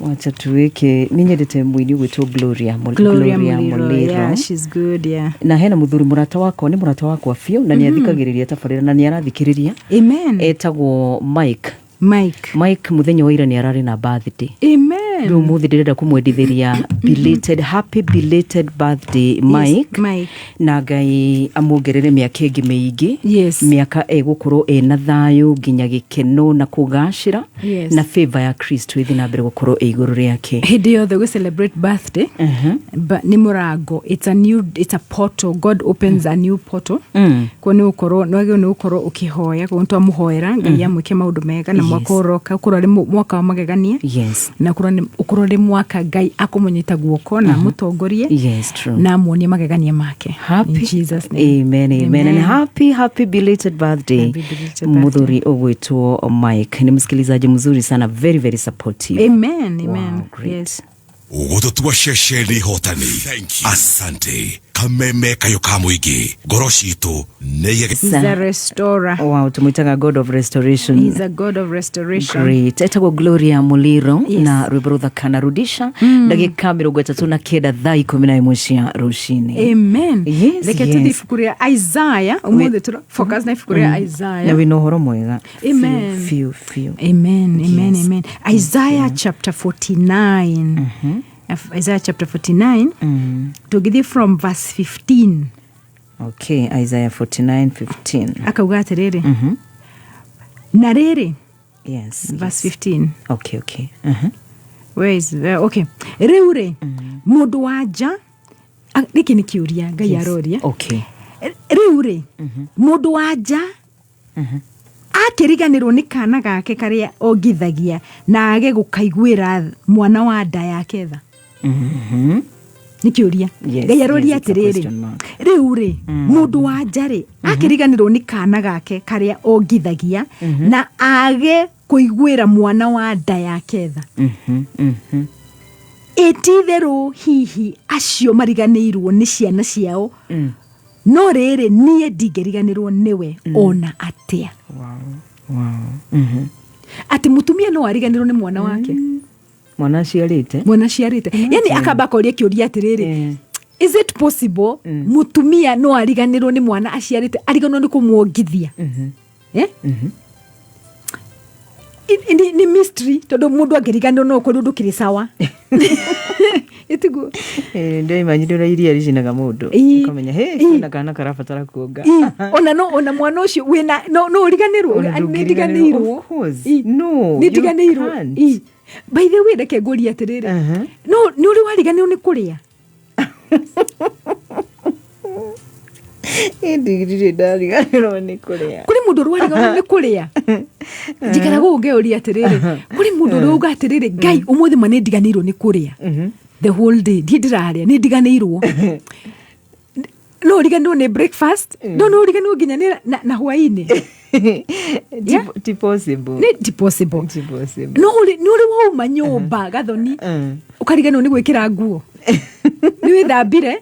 Wacha tuweke, nĩ nyendete mũini ũgwĩtwo Gloria Gloria Muliro. Muliro. Yeah, she's good, yeah. Na hena mũthuri mũrata wakwa, nĩ mũrata wakwa biũ, na nĩ athikagĩrĩria tabarĩra na nĩ arathikĩrĩria. Amen. Etagwo Mike. Mike. Mike mũthenya wa ira nĩ ararĩ na birthday. Amen. Rĩu ũmũthĩ ndĩrenda kũmwendithĩria belated, happy belated birthday, Mike. Yes, Mike. Na Ngai amuongerere mĩaka ĩngĩ mĩingĩ. Mĩaka ĩgũkorwo ĩna thayũ nginya gĩkeno na kũgacĩra. Na favor ya Kristo ĩthiĩ na mbere gũkorwo ĩ igũrũ rĩake. Hĩndĩ yothe we celebrate birthday, but nĩ mũrango, it's a portal. God opens a new portal. Kuo nĩ ũkorwo nĩ wagĩrĩirwo nĩ gũkorwo ũkĩhoya, koguo twamũhoera Ngai amwĩke maũndũ mega na mwaka ũroka ũkorwo arĩ mwaka wa magegania, na ũkorwo arĩ mwaka Ngai akũmũnyita guoko na amũtongorie Yes, true. na amuonie magegania make. Happy. In Jesus' name. Amen, amen. And happy, happy belated birthday. Happy belated birthday. Muthuri ũgwĩtwo Mike nĩ msikilizaji mzuri sana, very, very supportive. Amen, amen. Wow, great. Yes. Gũtũtua ceceni hotani. Asante Kameme kayo ka mũingĩ, ngoro citũ nĩ He's a restorer. Wow, tumwitaga God of restoration. He's a God of restoration. Great. Etagwo Gloria Muliro Yes. na rwĩmbo rũthaka na rudisha. Ndagĩka 39 thaa 11 cia rũcinĩ. Amen. Reke tũthiĩ ibuku rĩa Isaiah ũmũthĩ, tũra focus na ibuku rĩa Na Isaiah. wĩna ũhoro mwega. Amen. Fiu, fiu. Amen, amen. Yes. Amen. Isaiah chapter 49. Isaiah chapter 49. Tũngĩthiĩ from verse 15. Okay, Isaiah 49:15. Akauga atĩrĩrĩ, na rĩrĩ, verse 15. Okay. Where is okay, rĩu rĩ, mũndũ wa nja, gĩkĩ nĩ kĩũria Ngai aroria. Rĩu rĩ, mũndũ wa nja akĩriganĩrwo nĩ kana gake karĩa ongithagia na age gũkaiguĩra mwana wa nda yake tha? Nĩ kĩũria. Ngai aroria Yes, it's a atĩrĩrĩ, question mark. Rĩu rĩ, mũndũ wa nja rĩ, akĩriganĩrwo nĩ kana gake karĩa ongithagia na age kũiguĩra mwana wa nda yake tha, ĩtitherũ hihi acio mariganĩirwo nĩ ciana ciao, no rĩrĩ, niĩ ndingĩriganĩrwo nĩwe ona atĩa. Atĩ mũtumia no ariganĩrwo nĩ mwana wake. Mwana aciarĩte. Mwana aciarĩte, yani akamba akoria kĩũria atĩrĩrĩ, is it possible mũtumia no ariganĩrwo nĩ mwana aciarĩte, ariganĩrwo nĩ kũmuongithia? Eh? Nĩ mystery, tondũ mũndũ angĩriganĩrwo no ũkorwo ndũkĩrĩ sawa, ĩtiguo? Ndĩimanyire ũrĩa iria rĩcinaga mũndũ. Ũkamenya he kwĩna kana karabatara kuonga. Ona no ona mwana ũcio wĩna no ũriganĩrwo. Ona Nĩ ndũngĩriganĩrwo, ndiganĩirwo. of course. No, Nĩ you ndiganĩirwo. can't. By the way, reke ngũrie atĩrĩrĩ, no nĩ ũrĩ wariganĩrwo nĩ kũrĩa? Ndirĩ ndariganĩrwo nĩ kũrĩa. Kũrĩ mũndũ ũrĩ wariganĩrwo nĩ kũrĩa? Njikara gũkũ ngeyũria atĩrĩrĩ, kũrĩ mũndũ ũrĩ uga atĩrĩrĩ, Ngai, ũmũthĩ ma nĩ ndiganĩirwo nĩ kũrĩa the whole day, ndiĩ ndĩrarĩa, nĩ ndiganĩirwo? No ũriganĩrwo nĩ breakfast, no ũriganĩrwo nginya nĩ na hwaĩ-inĩ. Yeah. Ti possible. Nĩ ti possible. Ti possible. No nĩ ũrĩ wauma nyũmba gathoni, ũkariganĩrwo nĩ gwĩkĩra nguo, nĩ wĩthambire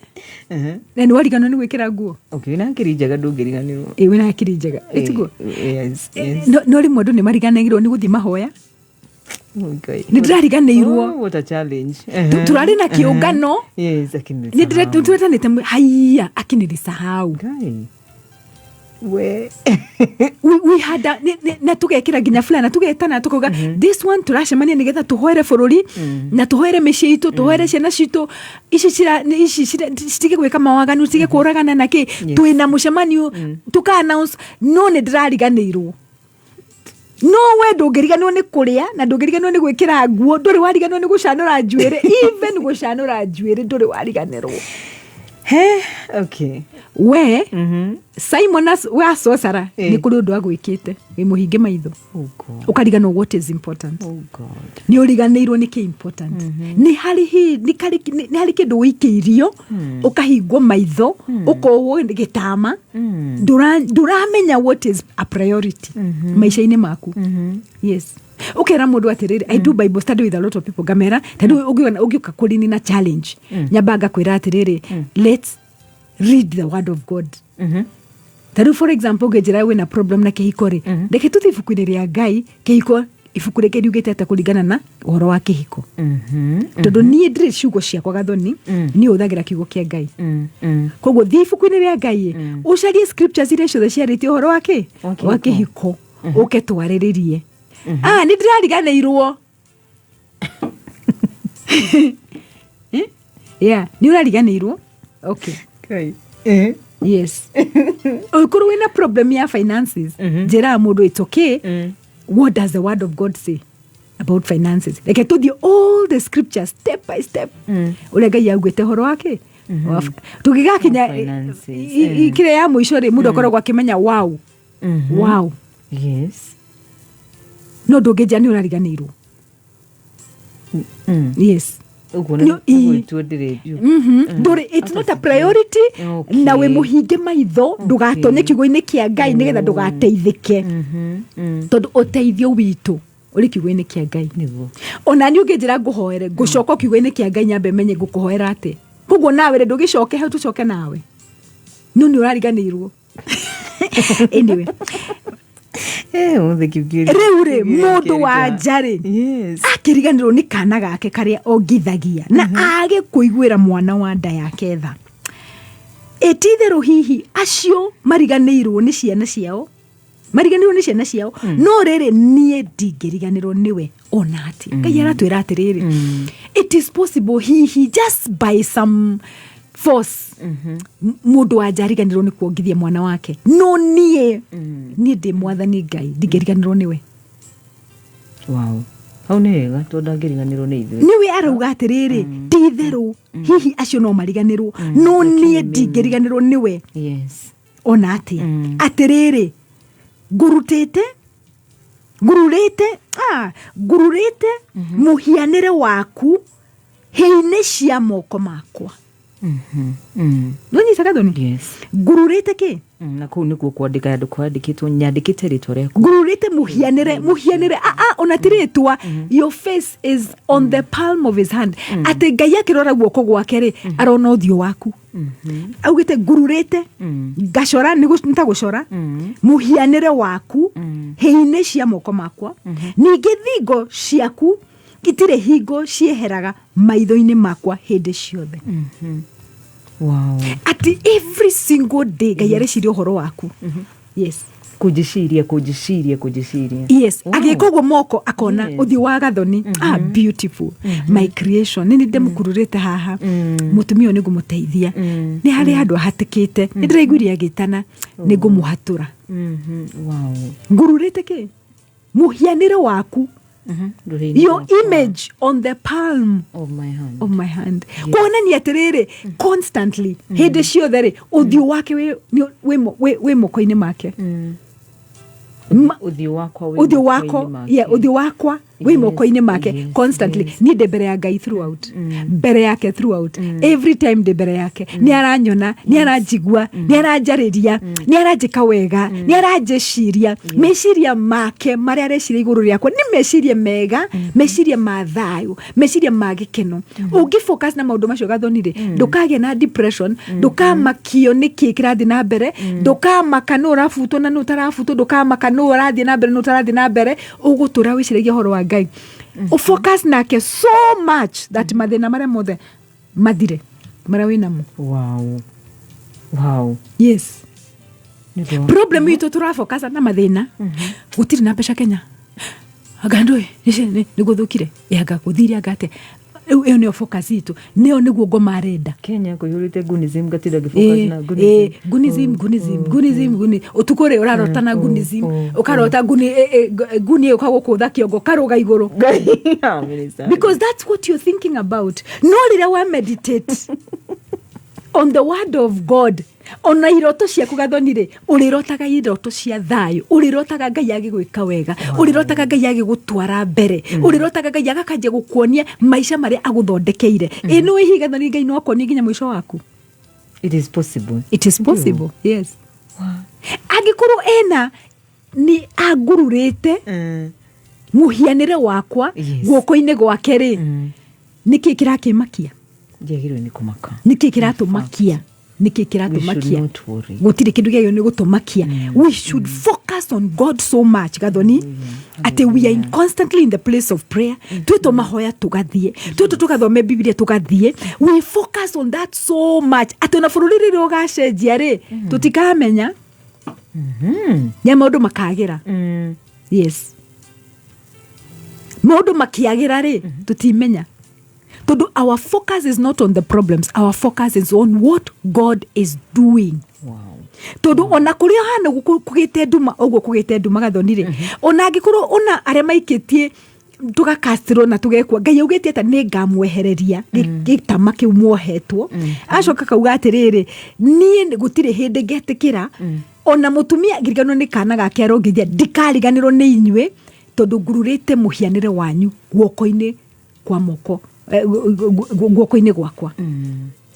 na nĩ wariganĩrwo nĩ gwĩkĩra nguo? Okay, wĩna hakiri njega ndũngĩriganĩrwo. Ĩ, wĩna hakiri njega, ĩtiguo? Yes, yes. No rĩmwe andũ nĩ mariganagĩrwo nĩ gũthiĩ mahoya. Okay. Nĩ ndĩrariganĩirwo. Oh, what a challenge. Tũrarĩ na kĩũngano. Yes, Nĩ akinilisahau. ndĩretanĩte, haiya, akinilisahau. Ngai. We. We had a, na tũgekĩra nginya fulani na tũgetana tũkauga this one tũracemania nĩgetha tũhoere bũrũri na tũhoere mĩciĩ itũ, tũhoere ciana citũ ici ici citige gwĩka mawaganu, citige kũragana na kĩ. Twĩna mũcemanio, tũka announce, no nĩ ndĩrariganĩirwo. No we ndũngĩriganĩrwo nĩ kũrĩa na ndũngĩriganĩrwo nĩ gwĩkĩra nguo, ndũrĩ wariganĩrwo nĩ gũcanũra njuĩrĩ, even gũcanũra njuĩrĩ ndũrĩ wariganĩrwo. He, okay. We Simon wa sorcerer, nĩ kũrĩ ũndũ agwĩkĩte wĩ mũhinge maitho. Oh God. Ũkariganĩrwo what is important. Oh God. Nĩ ũriganĩirwo nĩ kĩ important. Nĩ harĩ nĩ harĩ kĩndũ wĩikĩirio ũkahingwo maitho, ũkohwo gĩtama, ndũramenya what is a priority maica-inĩ maku. Yes, ũkera mũndũ atĩrĩrĩ, I do Bible study with a lot of people, ngamera tondũ ũngĩũka kũrini na challenge, nyamba ngakwĩra atĩrĩrĩ, let's read the word of God. Ta rĩu, for example, ũngĩnjĩra wĩna problem na kĩhiko rĩ, reke tũthiĩ ibuku-inĩ rĩa Ngai, kĩhiko, ibuku rĩngĩ riugĩte atĩa kũringana na ũhoro wa kĩhiko, tondũ niĩ ndirĩ ciugo ciakwa, Gathoni, niĩ hũthagĩra kiugo kĩa Ngai. Koguo thiĩ ibuku-inĩ rĩa Ngai, ũcarie scriptures iria ciothe ciarĩtie ũhoro wa kĩ Wa kĩhiko. Wa kĩhiko, ũke twarĩrĩrie. Ah, nĩ ndĩrariganĩirwo. Eh? Yeah, nĩ ũrariganĩirwo, okay. Kai. Eh. Yes, ũngĩkorwo wĩna problem ya finances, njĩraga mũndũ, it's okay, what does the word of God say about finances? Reke tũthiĩ all the scriptures step by step, ũrĩa Ngai augĩte ũhoro wake. Tũgĩgakinya Finances, kĩrĩa ya mũico rĩ, mũndũ akoragwo akĩmenya, wow. No ndũngĩnjĩra nĩ ũrariganĩirwo. Yes. Ũguo nĩ gwĩtuo ndĩrĩ Ndũrĩ, it's not a priority. Na wĩ mũhinge maitho ndũgatonye kiugo-inĩ kĩa Ngai nĩgetha ndũgateithĩke, tondũ ũteithio witũ ũrĩ kiugo-inĩ kĩa Ngai. Ona niĩ ũngĩnjĩra ngũhoere, ngũcoka o kiugo-inĩ kĩa Ngai, nyambe menye ngũkũhoera atĩ. Koguo nawe rĩ, ndũgĩcoke hau, tũcoke nawe, no nĩ ũrariganĩirwo. Anyway. Eh, ũmũthĩ kiugo Rĩu rĩ, mũndũ wa nja rĩ, akĩriganĩrwo nĩ kana gake karĩa ongithagia na age kũiguĩra mwana wa nda yake tha, ĩtitherũ hihi acio mariganĩirwo nĩ ciana ciao, mariganĩirwo nĩ ciana ciao, no rĩrĩ, niĩ ndingĩriganĩrwo nĩwe ona atĩ. Ngai aratwĩra atĩrĩrĩ, it is possible hihi just by some force mũndũ wa nja ariganĩrwo nĩ kuongithia mwana wake, no niĩ ndĩ mwathani Ngai, ndingĩriganĩrwo nĩwe. Wow, hau nĩ wega tondũ ndangĩriganĩrwo nĩ ithuĩ. Nĩwe arauga atĩrĩrĩ, ti itherũ hihi acio no mariganĩrwo, no niĩ ndingĩriganĩrwo nĩwe ona atĩa. Atĩrĩrĩ, ngũrutĩte, ngururĩte, ngururĩte mũhianĩre waku hĩ-inĩ cia moko makwa. Nĩũnyita, Gathoni? Yes. Ngururĩte kĩ? Na kũu nĩkuo kwandĩka andũ kwandĩkĩtwo, nyandĩkĩte rĩtwa rĩaku. Ngururĩte mũhianĩre, ona ti rĩtwa. Your face is on the palm of his hand, atĩ Ngai akĩrora guoko gwake rĩ, arona ũthiũ waku. Augĩte ngururĩte, ngacora, nĩ ta gũcora mũhianĩre waku hĩ-inĩ cia moko makwa. Ningĩ thingo ciaku itirĩ hingo cieheraga maitho-inĩ makwa hĩndĩ ciothe. Atĩ every single day Ngai areciria ũhoro waku. Yes. Kũnjĩciria, kũnjĩciria, kũnjĩciria. Yes. Agĩka ũguo moko, akona ũthiũ wa Gathoni, ah, beautiful, my creation, nĩ ndĩmũkururĩte haha, mũtumia ũyũ nĩ ngũmũteithia, nĩ harĩ handũ ahatĩkĩte, nĩ ndĩraiguire agĩtana, nĩ ngũmũhatũra. Ngururĩte kĩ? Mũhianĩre waku. Rũhĩ-inĩ Your rwakwa. image on the palm of my hand. Of my hand, kuonania atĩrĩrĩ, constantly, hĩndĩ ciothe rĩ, ũthiũ wake wĩ moko-inĩ make. Ũthiũ wakwa wĩ Ũthiũ moko-inĩ wakwa make. Yeah, ũthiũ wakwa wĩ moko-inĩ make constantly. Niĩ ndĩ mbere ya Ngai throughout, mbere yake throughout, every time ndĩ mbere yake. Nĩ aranyona, nĩ aranjigua, nĩ aranjarĩria, nĩ aranjĩka wega, nĩ aranjĩciria. Meciria make marĩa areciria igũrũ rĩakwa nĩ meciria mega, meciria ma thayũ, meciria ma gĩkeno. Ũngĩ focus na maũndũ macio, Gathoni rĩ, ndũkagĩa na depression, ndũkamakio nĩ kĩ kĩrathiĩ na mbere, ndũkamaka nũ ũrabutwo na nũ ũtarabutwo, ndũkamaka nũ ũrathiĩ na mbere nũ ũtarathiĩ na mbere. Ũgũtũra wĩciragia ũhoro wa Ngai, ũfocus nake so much that mathĩna marĩa mothe mathire marĩa wĩ namo. Yes. Problem itũ, tũrafocus na mathĩna. Gũtirĩ na mbeca Kenya, anga ndũĩ nĩ gũthũkire, anga gũthire, anga atĩa. Rĩu ĩyo nĩyo focus itũ, nĩyo nĩguo ngoma arenda. Kenya kũihũrĩte Gunism, gatinda ngĩfocus na Gunism. Gunism, Gunism, Gunism, guni ũtukũ rĩ ũrarota na Gunism, ũkarota guni guni ĩũka gũkũtha kĩongo, karũga igũrũ. Ah, minister. Because that's what you're thinking about. No rĩrĩa wa meditate on the word of God, ona iroto ciaku, Gathoni rĩ, ũrĩrotaga iroto cia thayũ, ũrĩrotaga Ngai agĩgwĩka wega, ũrĩrotaga Ngai agĩgũtwara mbere, ũrĩrotaga Ngai agakanjia gũkuonia maica marĩa agũthondekeire. Ĩ nĩ wĩhi, Gathoni, Ngai no akuonie nginya mũico waku. It is possible. It is possible, yes. Angĩkorwo ena nĩ angururĩte mũhianĩre wakwa guoko-inĩ gwake rĩ, nĩkĩ kĩrakĩmakia? Ndiagĩrĩirwo nĩ kũmaka. Nĩkĩ kĩratũmakia? Nĩkĩ kĩratũmakia? We should not worry. Gũtirĩ kĩndũ gĩagĩrĩirwo nĩ gũtũmakia. We should focus on God so much, Gathoni, atĩ we are constantly in the place of prayer. Twĩtwo mahoya tũgathiĩ, twĩtwo tũgathome Bibilia tũgathiĩ. We focus on that so much atĩ ona bũrũri rĩrĩa ũgacenjia rĩ, tũtikamenya nĩ maũndũ makagĩra. Yes, maũndũ makĩagĩra rĩ, tũtimenya, tondũ our focus is not on the problems, our focus is on what God is doing. Tondũ ona kũrĩa hana kũgĩte nduma ũguo, kũgĩte nduma, Gathoni rĩ, ona angĩkorwo ona arĩa maikĩtie tũgakastirwo na tũgekwo, Ngai augĩte atĩ nĩ ngamwehereria gĩtama kĩu muohetwo. Acoka kauga atĩrĩrĩ, niĩ gũtirĩ hĩndĩ ngetĩkĩra ona mũtumia ngiriganwo nĩ kana gake arongithia, ndikariganĩrwo nĩ inyuĩ, tondũ ngururĩte mũhianĩre wanyu guoko-inĩ kwa moko guoko-inĩ gwakwa.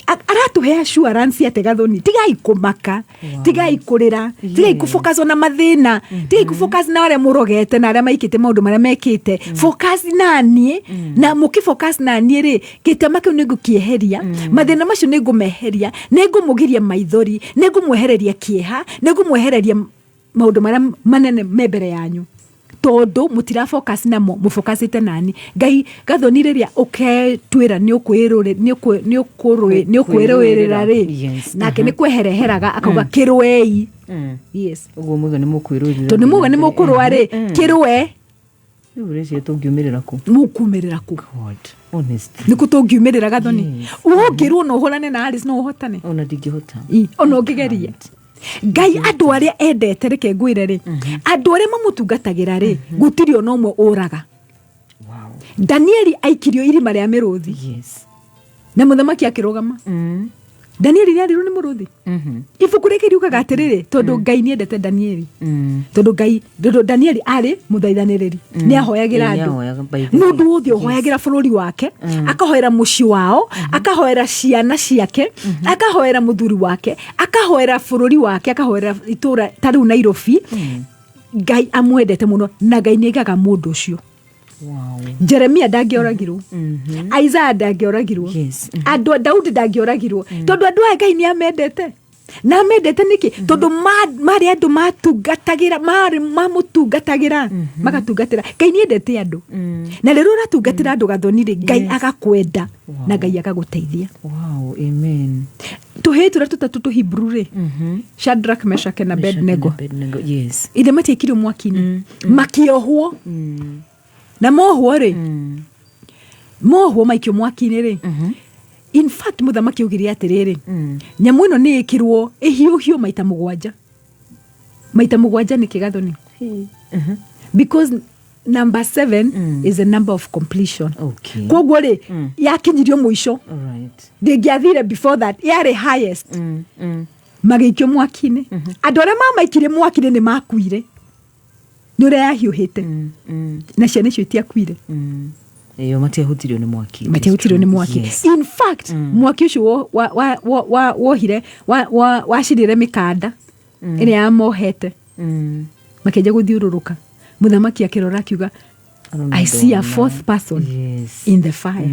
Aratũhe assurance atĩ, Gathoni, tigai kũmaka, tigai kũrĩra, tigai kũfocus ona mathĩna, tigai kũfocus na arĩa mũrogete na arĩa maikĩte maũndũ marĩa mekĩte. Focus na niĩ, na mũkĩfocus na niĩ rĩ, gĩtama kĩu nĩ ngũkĩeheria, mathĩna macio nĩ ngũmeheria, nĩ ngũmũgiria maithori, nĩ ngũmwehereria kĩeha, nĩ ngũmwehereria maũndũ marĩa manene me mbere yanyu, tondũ mũtira focus namo, mũfocusĩte nani. Ngai, Gathoni, rĩrĩa ũketwĩra nĩ ũkwĩrũĩrĩra rĩ, nake nĩ kwehereheraga akauga kĩrũei. Yes. Ũguo muga nĩ mũkwĩrũĩrĩra. Tondũ nĩ muga nĩ mũkũrũa rĩ, kĩrũe. Rĩu rĩcio tũngiumĩrĩra kũ? Mũkumĩrĩra kũ? God, honestly. Nĩ kũ tũngiumĩrĩra, Gathoni? Ũngĩrwo no ũhũrane na Alice, no ũhotane? Ona ndingĩhota. Ona ũngĩgeria. Ngai andũ arĩa endete, reke ngwĩre rĩ, andũ arĩa mamũtungatagĩra rĩ, gũtirĩ ona ũmwe ũraga. Danieli aikirio irima rĩa mĩrũthi na mũthamaki akĩrũgama. Danieli nĩ arirwo nĩ mũrũthi. Ibuku rĩkĩ riugaga atĩrĩrĩ, tondũ Ngai nĩ endete Danieli, tondũ Ngai, tondũ Danieli arĩ mũthaithanĩrĩri, nĩ ahoyagĩra Ĩĩ, andũ. nĩahoyaga, by the way. Mũndũ wothe ũhoyagĩra bũrũri wake, akahoera mũciĩ wao, akahoera ciana ciake, akahoera mũthuri wake, akahoera bũrũri wake, akahoera itũra ta rĩu Nairobi, Ngai amwendete mũno na Ngai nĩ aigaga mũndũ ũcio. Jeremia ndangĩoragirwo, Isaiah ndangĩoragirwo, andũ a Daudi ndangĩoragirwo, tondũ andũ aya Ngai nĩ amendete. Na amendete nĩkĩ? Tondũ marĩ andũ matungatagĩra, marĩ mamũtungatagĩra, magatungatĩra. Ngai nĩ endete andũ, na rĩrĩa ũratungatĩra andũ, Gathoni rĩ, Ngai agakwenda na Ngai agagũteithia. Wow, amen. Tũhĩĩ tũrĩa tũtatũ tũhibru rĩ, Shadrach, Meshach na Abednego. Abednego, yes. Ithe matiaikirio mwaki-inĩ, makĩohwo, na mohwo rĩ, mohwo maikio mwaki-inĩ rĩ, in fact mũthamaki augire atĩrĩrĩ, nyamũ ĩno nĩ ĩkĩrwo ĩhiũhio maita 7. Maita 7 nĩ kĩgathoni? Because number seven is a number of completion. Koguo rĩ, yakinyirio mũico. Ndĩngĩathire before that, yarĩ highest. Magĩikio mwaki-inĩ. Andũ arĩa mamaikirie mwaki-inĩ nĩ makuire nĩ ũrĩa yahiũhĩte, na ciana icio itiakuire. Ĩyo matiahutirio nĩ mwaki. Matiahutirio nĩ mwaki. In fact, mwaki ũcio wohire wacirire mĩkanda ĩrĩa yamohete, makĩanjia gũthiũrũrũka. Mũthamaki akĩrora akiuga, "I see a fourth person in the fire."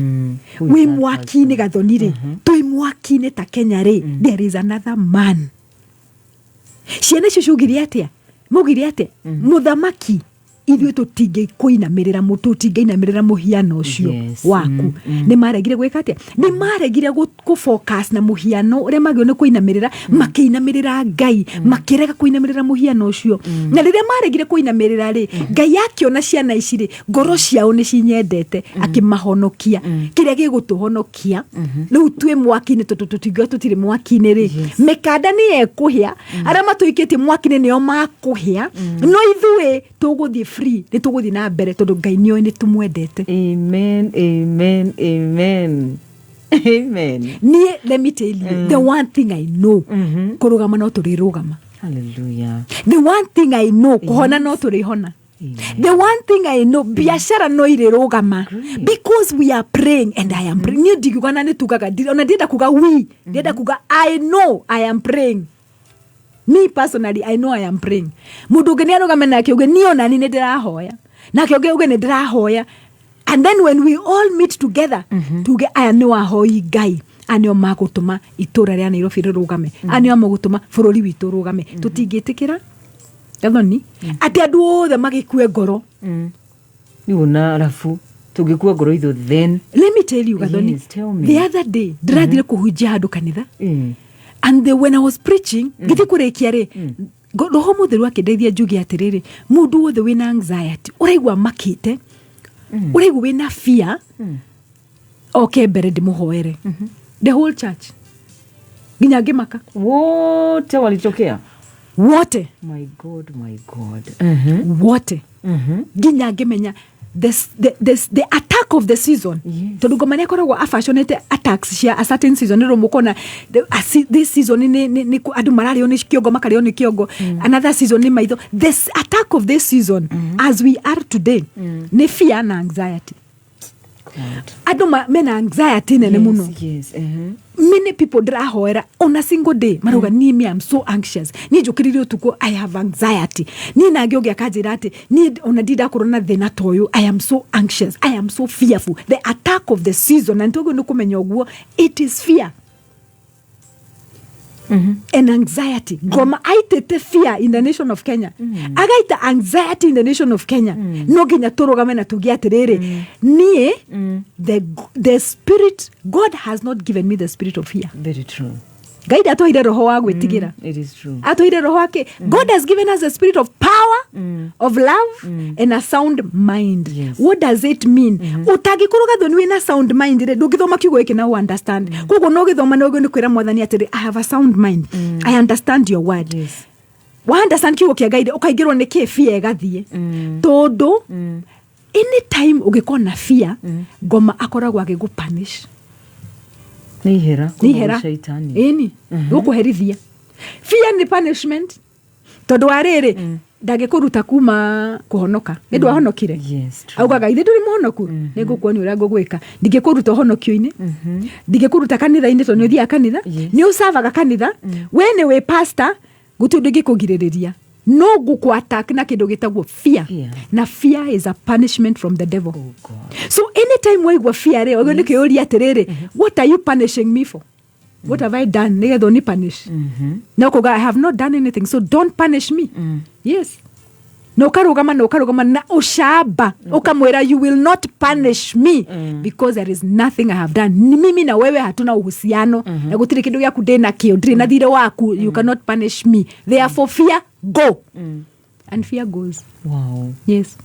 Who is Wĩ that? mwaki-inĩ, Gathoni rĩ, twĩ mwaki-inĩ ta Kenya rĩ, there is another man. Ciana icio ciugire atĩa? Maugire atĩa? Mũthamaki, Ithuĩ tũtingĩkũinamĩrĩra, tũtingĩinamĩrĩra mũhiano ũcio waku. Nĩ maregire gwĩka atĩa? Nĩ maregire kũ focus na mũhiano ũrĩa magĩrĩirwo nĩ kũinamĩrĩra, makĩinamĩrĩra Ngai, makĩrega kũinamĩrĩra mũhiano ũcio. Na rĩrĩa maregire kũinamĩrĩra rĩ, Ngai akĩona ciana ici rĩ, ngoro ciao nĩ cinyendete, akĩmahonokia. Kĩrĩa gĩgũtũhonokia rĩu twĩ mwaki-inĩ, tondũ tũtingiuga tũtirĩ mwaki-inĩ rĩ, mĩkanda nĩ ĩkũhĩa, arĩa matũikĩtie mwaki-inĩ nĩo makũhĩa, no ithuĩ tũgũthiĩ free, nĩ tũgũthiĩ na mbere tondũ Ngai nĩoĩ nĩ tũmwendete. Amen, amen, amen, amen. Niĩ, let me tell you, the one thing I know, kũrũgama no tũrĩrũgama. Hallelujah. The one thing I know, kũhona no tũrĩhona. Amen. The one thing I know, biashara no irĩrũgama because we are praying and I am praying. Niĩ ndingiuga na nĩ tugaga ona ndienda kuga we, ndienda kuga I know I am praying. Me personally, I know I am praying. Mũndũ ũngĩ nĩ arũgame nake uge, "Niĩ onani nĩ ndĩrahoya," nake ũngĩ uge, "Nĩ ndĩrahoya." And then when we all meet together, tuge aya nĩ wahoi Ngai, aya nĩo magũtũma itũra rĩa Nairobi rĩrũgame, aya nĩo magũtũma bũrũri witũ ũrũgame. Tũtingĩtĩkĩra, Gathoni, atĩ andũ othe magĩkue ngoro. Rĩu na arabu tũngĩkua ngoro ithuĩ then? Let me tell you, Gathoni. Yes, tell me. The other day ndĩrathire kũhunjia handũ kanitha, and when I was preaching, ngĩthiĩ kũrĩkia rĩ, Roho Mũtheru akĩndeithia njuge atĩrĩrĩ, mũndũ wothe wĩna anxiety, ũraigua makĩte, ũraigua wĩna fear, oke mbere ndĩmũhoere. The whole church, nginya ngĩmaka. Wote walitokea? Wote. My God, my God. Wote, nginya ngĩmenya the attack of the season, tondũ ngoma nĩ akoragwo abaconete attacks cia a certain season. Nĩ mũkona this season nĩ andũ mararĩo nĩ kĩongo, makarĩo nĩ kĩongo, another season nĩ maitho. This attack of this season, as we are today, nĩ fear na anxiety. God. Andũ mena anxiety nene mũno. Many people ndĩrahoera on a single day marauga, "Niĩ, me, I'm so anxious. Niĩ njũkĩrire ũtukũ, I have anxiety." Niĩ nangĩ ũngĩ akanjĩra atĩ, "Niĩ ona ndindakorwo na thĩna ta ũyũ. I am so anxious, I am so fearful." The attack of the season, na nĩtwagĩrĩirwo nĩ kũmenya ũguo, it is fear and anxiety. Ngoma aitĩte fear in the nation of Kenya, agaita anxiety in the nation of Kenya. No nginya tũrũgame na tuge atĩrĩrĩ, niĩ the spirit, God has not given me the spirit of fear. Very true. Ngai ndatũheire roho wa gwĩtigĩra. It is true. Atũheire roho wake. God has given us a spirit of power, of love and a sound mind. What does it mean? Ũtangĩkorwo, Gathoni, wĩna sound mind rĩ, ndũngĩthoma kiugo gĩkĩ na understand. Koguo no gĩthoma no nĩ kwĩra Mwathani atĩrĩ, "I have a sound mind, I understand your word." Wa understand kiugo kĩa Ngai rĩ, ũkaingĩrwo nĩ kĩ? Fear ĩgathiĩ, tondũ anytime ũngĩkorwo na fear, ngoma akoragwo agĩgũ punish. Nĩ ihera. Nĩ ihera. Shaitani. Ĩni gũkũherithia. Fear nĩ punishment, tondũ wa rĩrĩ, ndangĩkũruta kuma kũhonoka nĩ ndwahonokire. Yes, true. Augaga, "Ithe ndũrĩ mũhonoku? Nĩ ngũkuonia ũrĩa ngũgwĩka. Ndingĩkũruta ũhonokio-inĩ, ndingĩkũruta kanitha-inĩ, tondũ nĩ ũthiaga kanitha, nĩ ũcavaga kanitha, we nĩ wĩ pastor, gũtirĩ ũndũ ingĩkũgirĩrĩria, no ngũkũ attack na kĩndũ gĩtagwo fear." Fear. Na fear is a punishment from the devil. Oh God. So anytime waigua fear rĩ, wagĩrĩirwo nĩ kwĩyũria atĩrĩrĩ, "What are you punishing me for? What have I done nĩgetha ũni punish?" Na ũkauga, "I have not done anything, so don't punish me." Yes, na ũkarũgama na ũkarũgama na ũcamba, ũkamwĩra, "You will not punish me because there is nothing I have done. Ni mimi na wewe hatuna uhusiano na gũtirĩ kĩndũ gĩaku ndĩ nakĩo, ndirĩ na thirĩ waku. You cannot punish me. Therefore fear, go." And fear goes. Yes.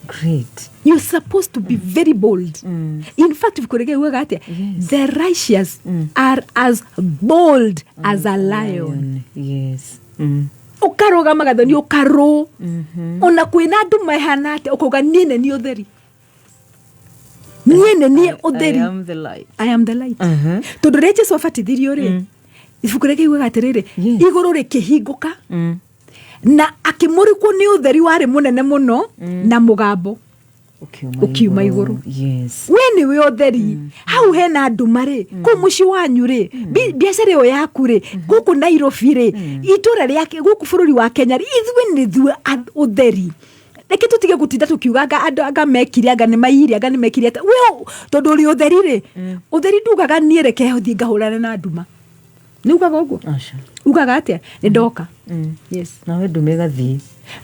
Great. You're supposed to be very bold. In fact, ibuku rĩngĩ riugaga atĩa? The righteous are as bold as a lion. Ũkarũgama, Gathoni, ũkarũ ona kwĩna andũ mahana atĩa, ũkauga, "Niĩ nĩ niĩ ũtheri, niĩ nĩ niĩ ũtheri." I am the light. I am the light. Tondũ rĩrĩa Jesu abatithirio rĩ, ibuku rĩngĩ riugaga atĩrĩrĩ, igũrũ rĩkĩhingũka na akĩmũrĩkwo nĩ ũtheri warĩ mũnene mũno na mũgambo ũkiuma igũrũ. We nĩwe ũtheri. Hau hena nduma rĩ, kũu mũciĩ wanyu rĩ, biacara ĩyo yaku rĩ, gũkũ Nairobi rĩ, itũra rĩake gũkũ bũrũri wa Kenya rĩ, ithuĩ nĩ ithuĩ ũtheri. Reke tũtige gũtinda tũkiuga anga andũ anga mekire, anga nĩ maiyire, anga nĩ mekire atĩa. We tondũ ũrĩ ũtheri rĩ, ũtheri ndugaga, "Niĩ reke thiĩ ngahũrane na nduma." Nĩ ugaga ũguo? Aca. Ugaga atĩa? Nĩ ndoka. Yes. Nawe ndume ĩgathiĩ.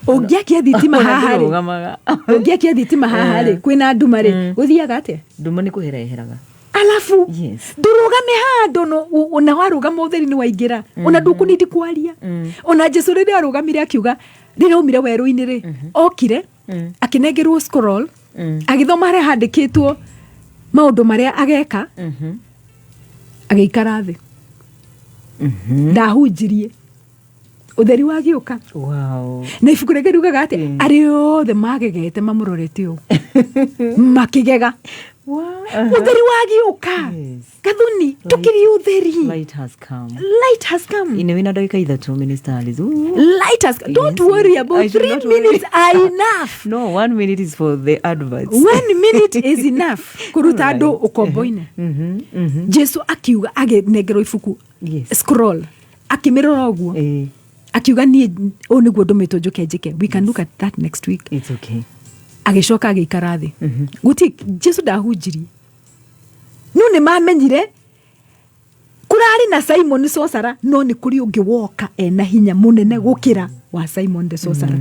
Ũngĩakia thitima Ona haha rĩ, ndĩrũgamaga. ũngĩakia thitima haha rĩ, kwĩna nduma rĩ, gũthiaga atĩa? Nduma nĩ kwehera yeheraga. Alafu ndũrũgame handũ ona warũgama ũtheri nĩ waingĩra, ona ndũkũnindi kwaria. Ona Jesu rĩrĩa arũgamire akiuga, rĩrĩa aumire werũ-inĩ rĩ, okire akĩnengerwo scroll, agĩthoma harĩa handĩkĩtwo maũndũ marĩa ageka, agĩikara thĩ, ndahunjirie, ũtheri wagĩũka. Na ibuku rĩngĩ riugaga atĩ arĩa othe magegete mamũrorete ũũ makĩgega. Ũtheri wagĩũka. Gathoni, tũkĩrĩ ũtheri. Light has come. Light has come. Ine wĩna ndagĩka 3, Minister Alice. Ooh. Light has. Don't Yes. worry I about should 3 not worry. minutes are enough. No, one minute is for the adverts. One minute is enough kũruta andũ ũkombo-inĩ. Jesu akiuga, agĩnengerwo ibuku, scroll, akĩmĩrora ũguo, akiuga, "Niĩ ũũ nĩguo ndũmĩtwo njũke njĩke." We can look at that next week. It's okay. Agĩcoka agĩikara thĩ. Gũtirĩ, Jesu ndahunjirie, no nĩ mamenyire kũrarĩ na Simon Sorcerer, no nĩ kũrĩ ũngĩ woka ena hinya mũnene gũkĩra wa Simon the Sorcerer.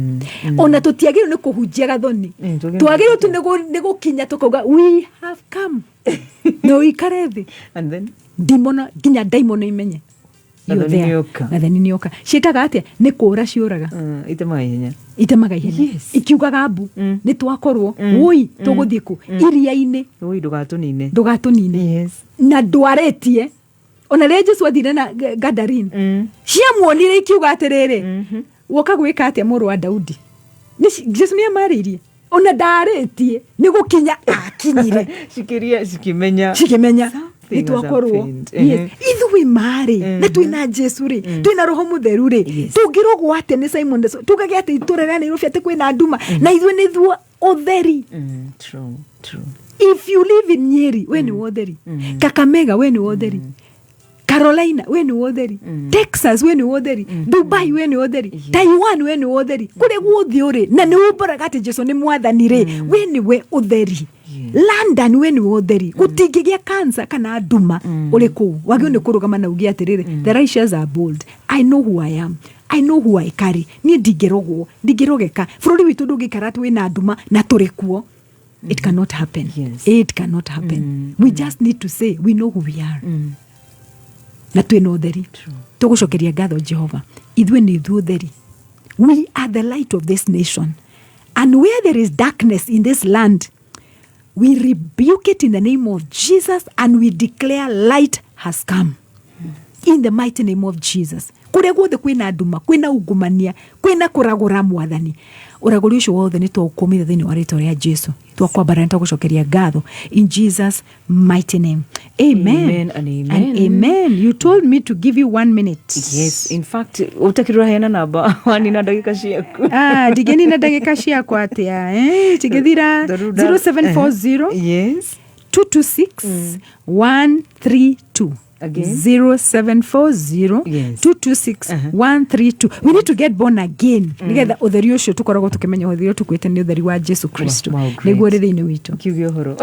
Ona tũtiagĩrĩirwo nĩ kũhunjia, Gathoni. Twagĩrĩirwo tu nĩ gũkinya tũkauga, "We have come," na ũikare thĩ. And then ndimono, nginya ndaimono imenye you're Gathoni there. nĩoka. Gathoni nĩoka. Ciĩkaga atĩa? Nĩ kũra ciũraga. Itemaga ihenya. Itemaga ihenya. Ikiugaga mbu, nĩ twakorwo wũi, tũgũthiĩ kũ iria-inĩ. Ui, ndũgatũnine. Ndũgatũnine. Na ndwarĩtie ona rĩrĩa Jesu athire na Gadarin, ciamuonire ikiuga atĩrĩrĩ, "Woka gwĩka atĩa, mũrũ wa Daudi?" Jesu nĩ amarĩirie, ona ndarĩtie, nĩ gũkinya akinyire. Cikiria cikimenya. Cikĩmenya nĩ Something has twakorwo. happened. Yes. Ithuĩ marĩ na twĩna Jesu rĩ, twĩna Roho Mũtheru rĩ, tũngĩrogwo atĩa nĩ Simon the tugage atĩ itũra rĩa Nairobi atĩ kwĩna nduma, na ithuĩ nĩ ithuĩ ũtheri? True, true. If you live in Nyeri, we nĩ wotheri. Kakamega, we nĩ wotheri. Carolina, we nĩ wotheri. Texas, we nĩ wotheri. Dubai, we nĩ wotheri. Taiwan, we nĩ wotheri. Kũrĩa guothe ũrĩ na nĩ umbũraga atĩ Jesu nĩ mwathani rĩ, we nĩwe ũtheri. London, we nĩ wotheri. Gũtingĩgĩa cancer kana nduma ũrĩ kũu. Wagĩrĩirwo nĩ kũrũgama na uge atĩrĩrĩ, "The righteous are bold. I know who I am, I know who I carry. Niĩ ndingĩrogwo, ndingĩrogeka. Bũrũri witũ ndũngĩikara atĩ wĩna nduma na tũrĩ kuo. It cannot happen." It cannot happen. We just need to say we know who we are na twĩna ũtheri. Tũgũcokeria ngatho Jehova. Ithuĩ nĩ ithuĩ ũtheri. We are the light of this nation, and where there is darkness in this land, we rebuke it in the name of Jesus and we declare light has come in the mighty name of Jesus. Kũrĩa guothe kwĩna nduma, kwĩna ungumania, kwĩna kũragũra, Mwathani, ũragũri ũcio wothe nĩ twaũkũmithia thĩinĩ wa rĩtwa rĩa Jesu. Twakwambara, nĩ twagũcokeria ngatho in Jesus' mighty name. Amen. Amen and amen. And amen. You told me to give you one minute. Yes, in fact ũtakĩrĩ ũraheana namba wanina ndagĩka ciaku. Ah, ndigĩnina ndagĩka ciakwa atĩa, eh? Cigĩthira. 0740 226 132. Again? 0740 226 132. We need to get born again nigetha ũtheri ũcio tũkoragwo tũkĩmenya, ũtheri ũcio tũkuĩte nĩ ũtheri wa Jesu Kristo. Wow, great. Nĩguo ũrĩ thĩinĩ witũ. Kiuge ũhoro.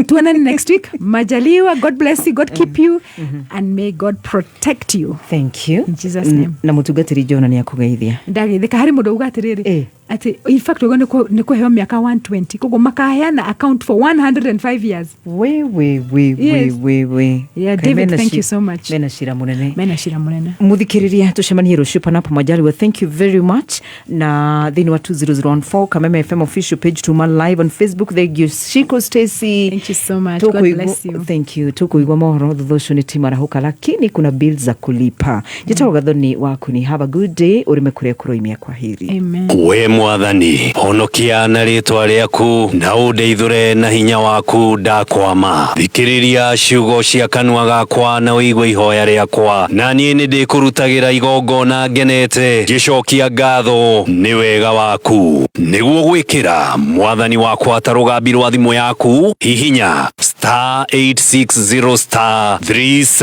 Tuonane next week majaliwa. God bless you, God keep you and may God protect you. Thank you. In Jesus' name. Na mũtungatĩri Jona nĩ akũgeithia. Ndagĩthĩka harĩ mũndũ auga atĩrĩrĩ, atĩ in fact ũguo nĩ kũheo mĩaka 120, koguo makaheana account for 105 years. We we we we. We we. Yeah, Kaĩ David, thank you so much. Mena cira mũnene. Mena cira mũnene. Muthikiriria, tucemanie rucio panapo majaliwa. Thank you very much. Na thĩinĩ wa 20014 Kameme FM official page, tuma live on Facebook. Thank you, Shiko Stacy. Thank you so much. God bless you. Thank you. Tukuigua mohoro thutha ũcio nĩ timarahuka, lakini kuna bills za kulipa. Njĩtagwo Gathoni waku ni have a good day. Ũrĩme kũrĩa kũroimia. Kwa heri. Amen. We Mwathani, honokia na rĩtwa rĩaku na ũndeithũre na hinya waku. Ndakwama, thikĩrĩria ciugo cia kanua gakwa na ũigue ihoya rĩakwa. Na niĩ nĩ ndĩkũrutagĩra igongona ngenete, ngĩcokia ngatho nĩ wega waku. Nĩguo gwĩkĩra Mwathani wakwa ta rũgambi rwa thimũ yaku, hihinya *860 *3.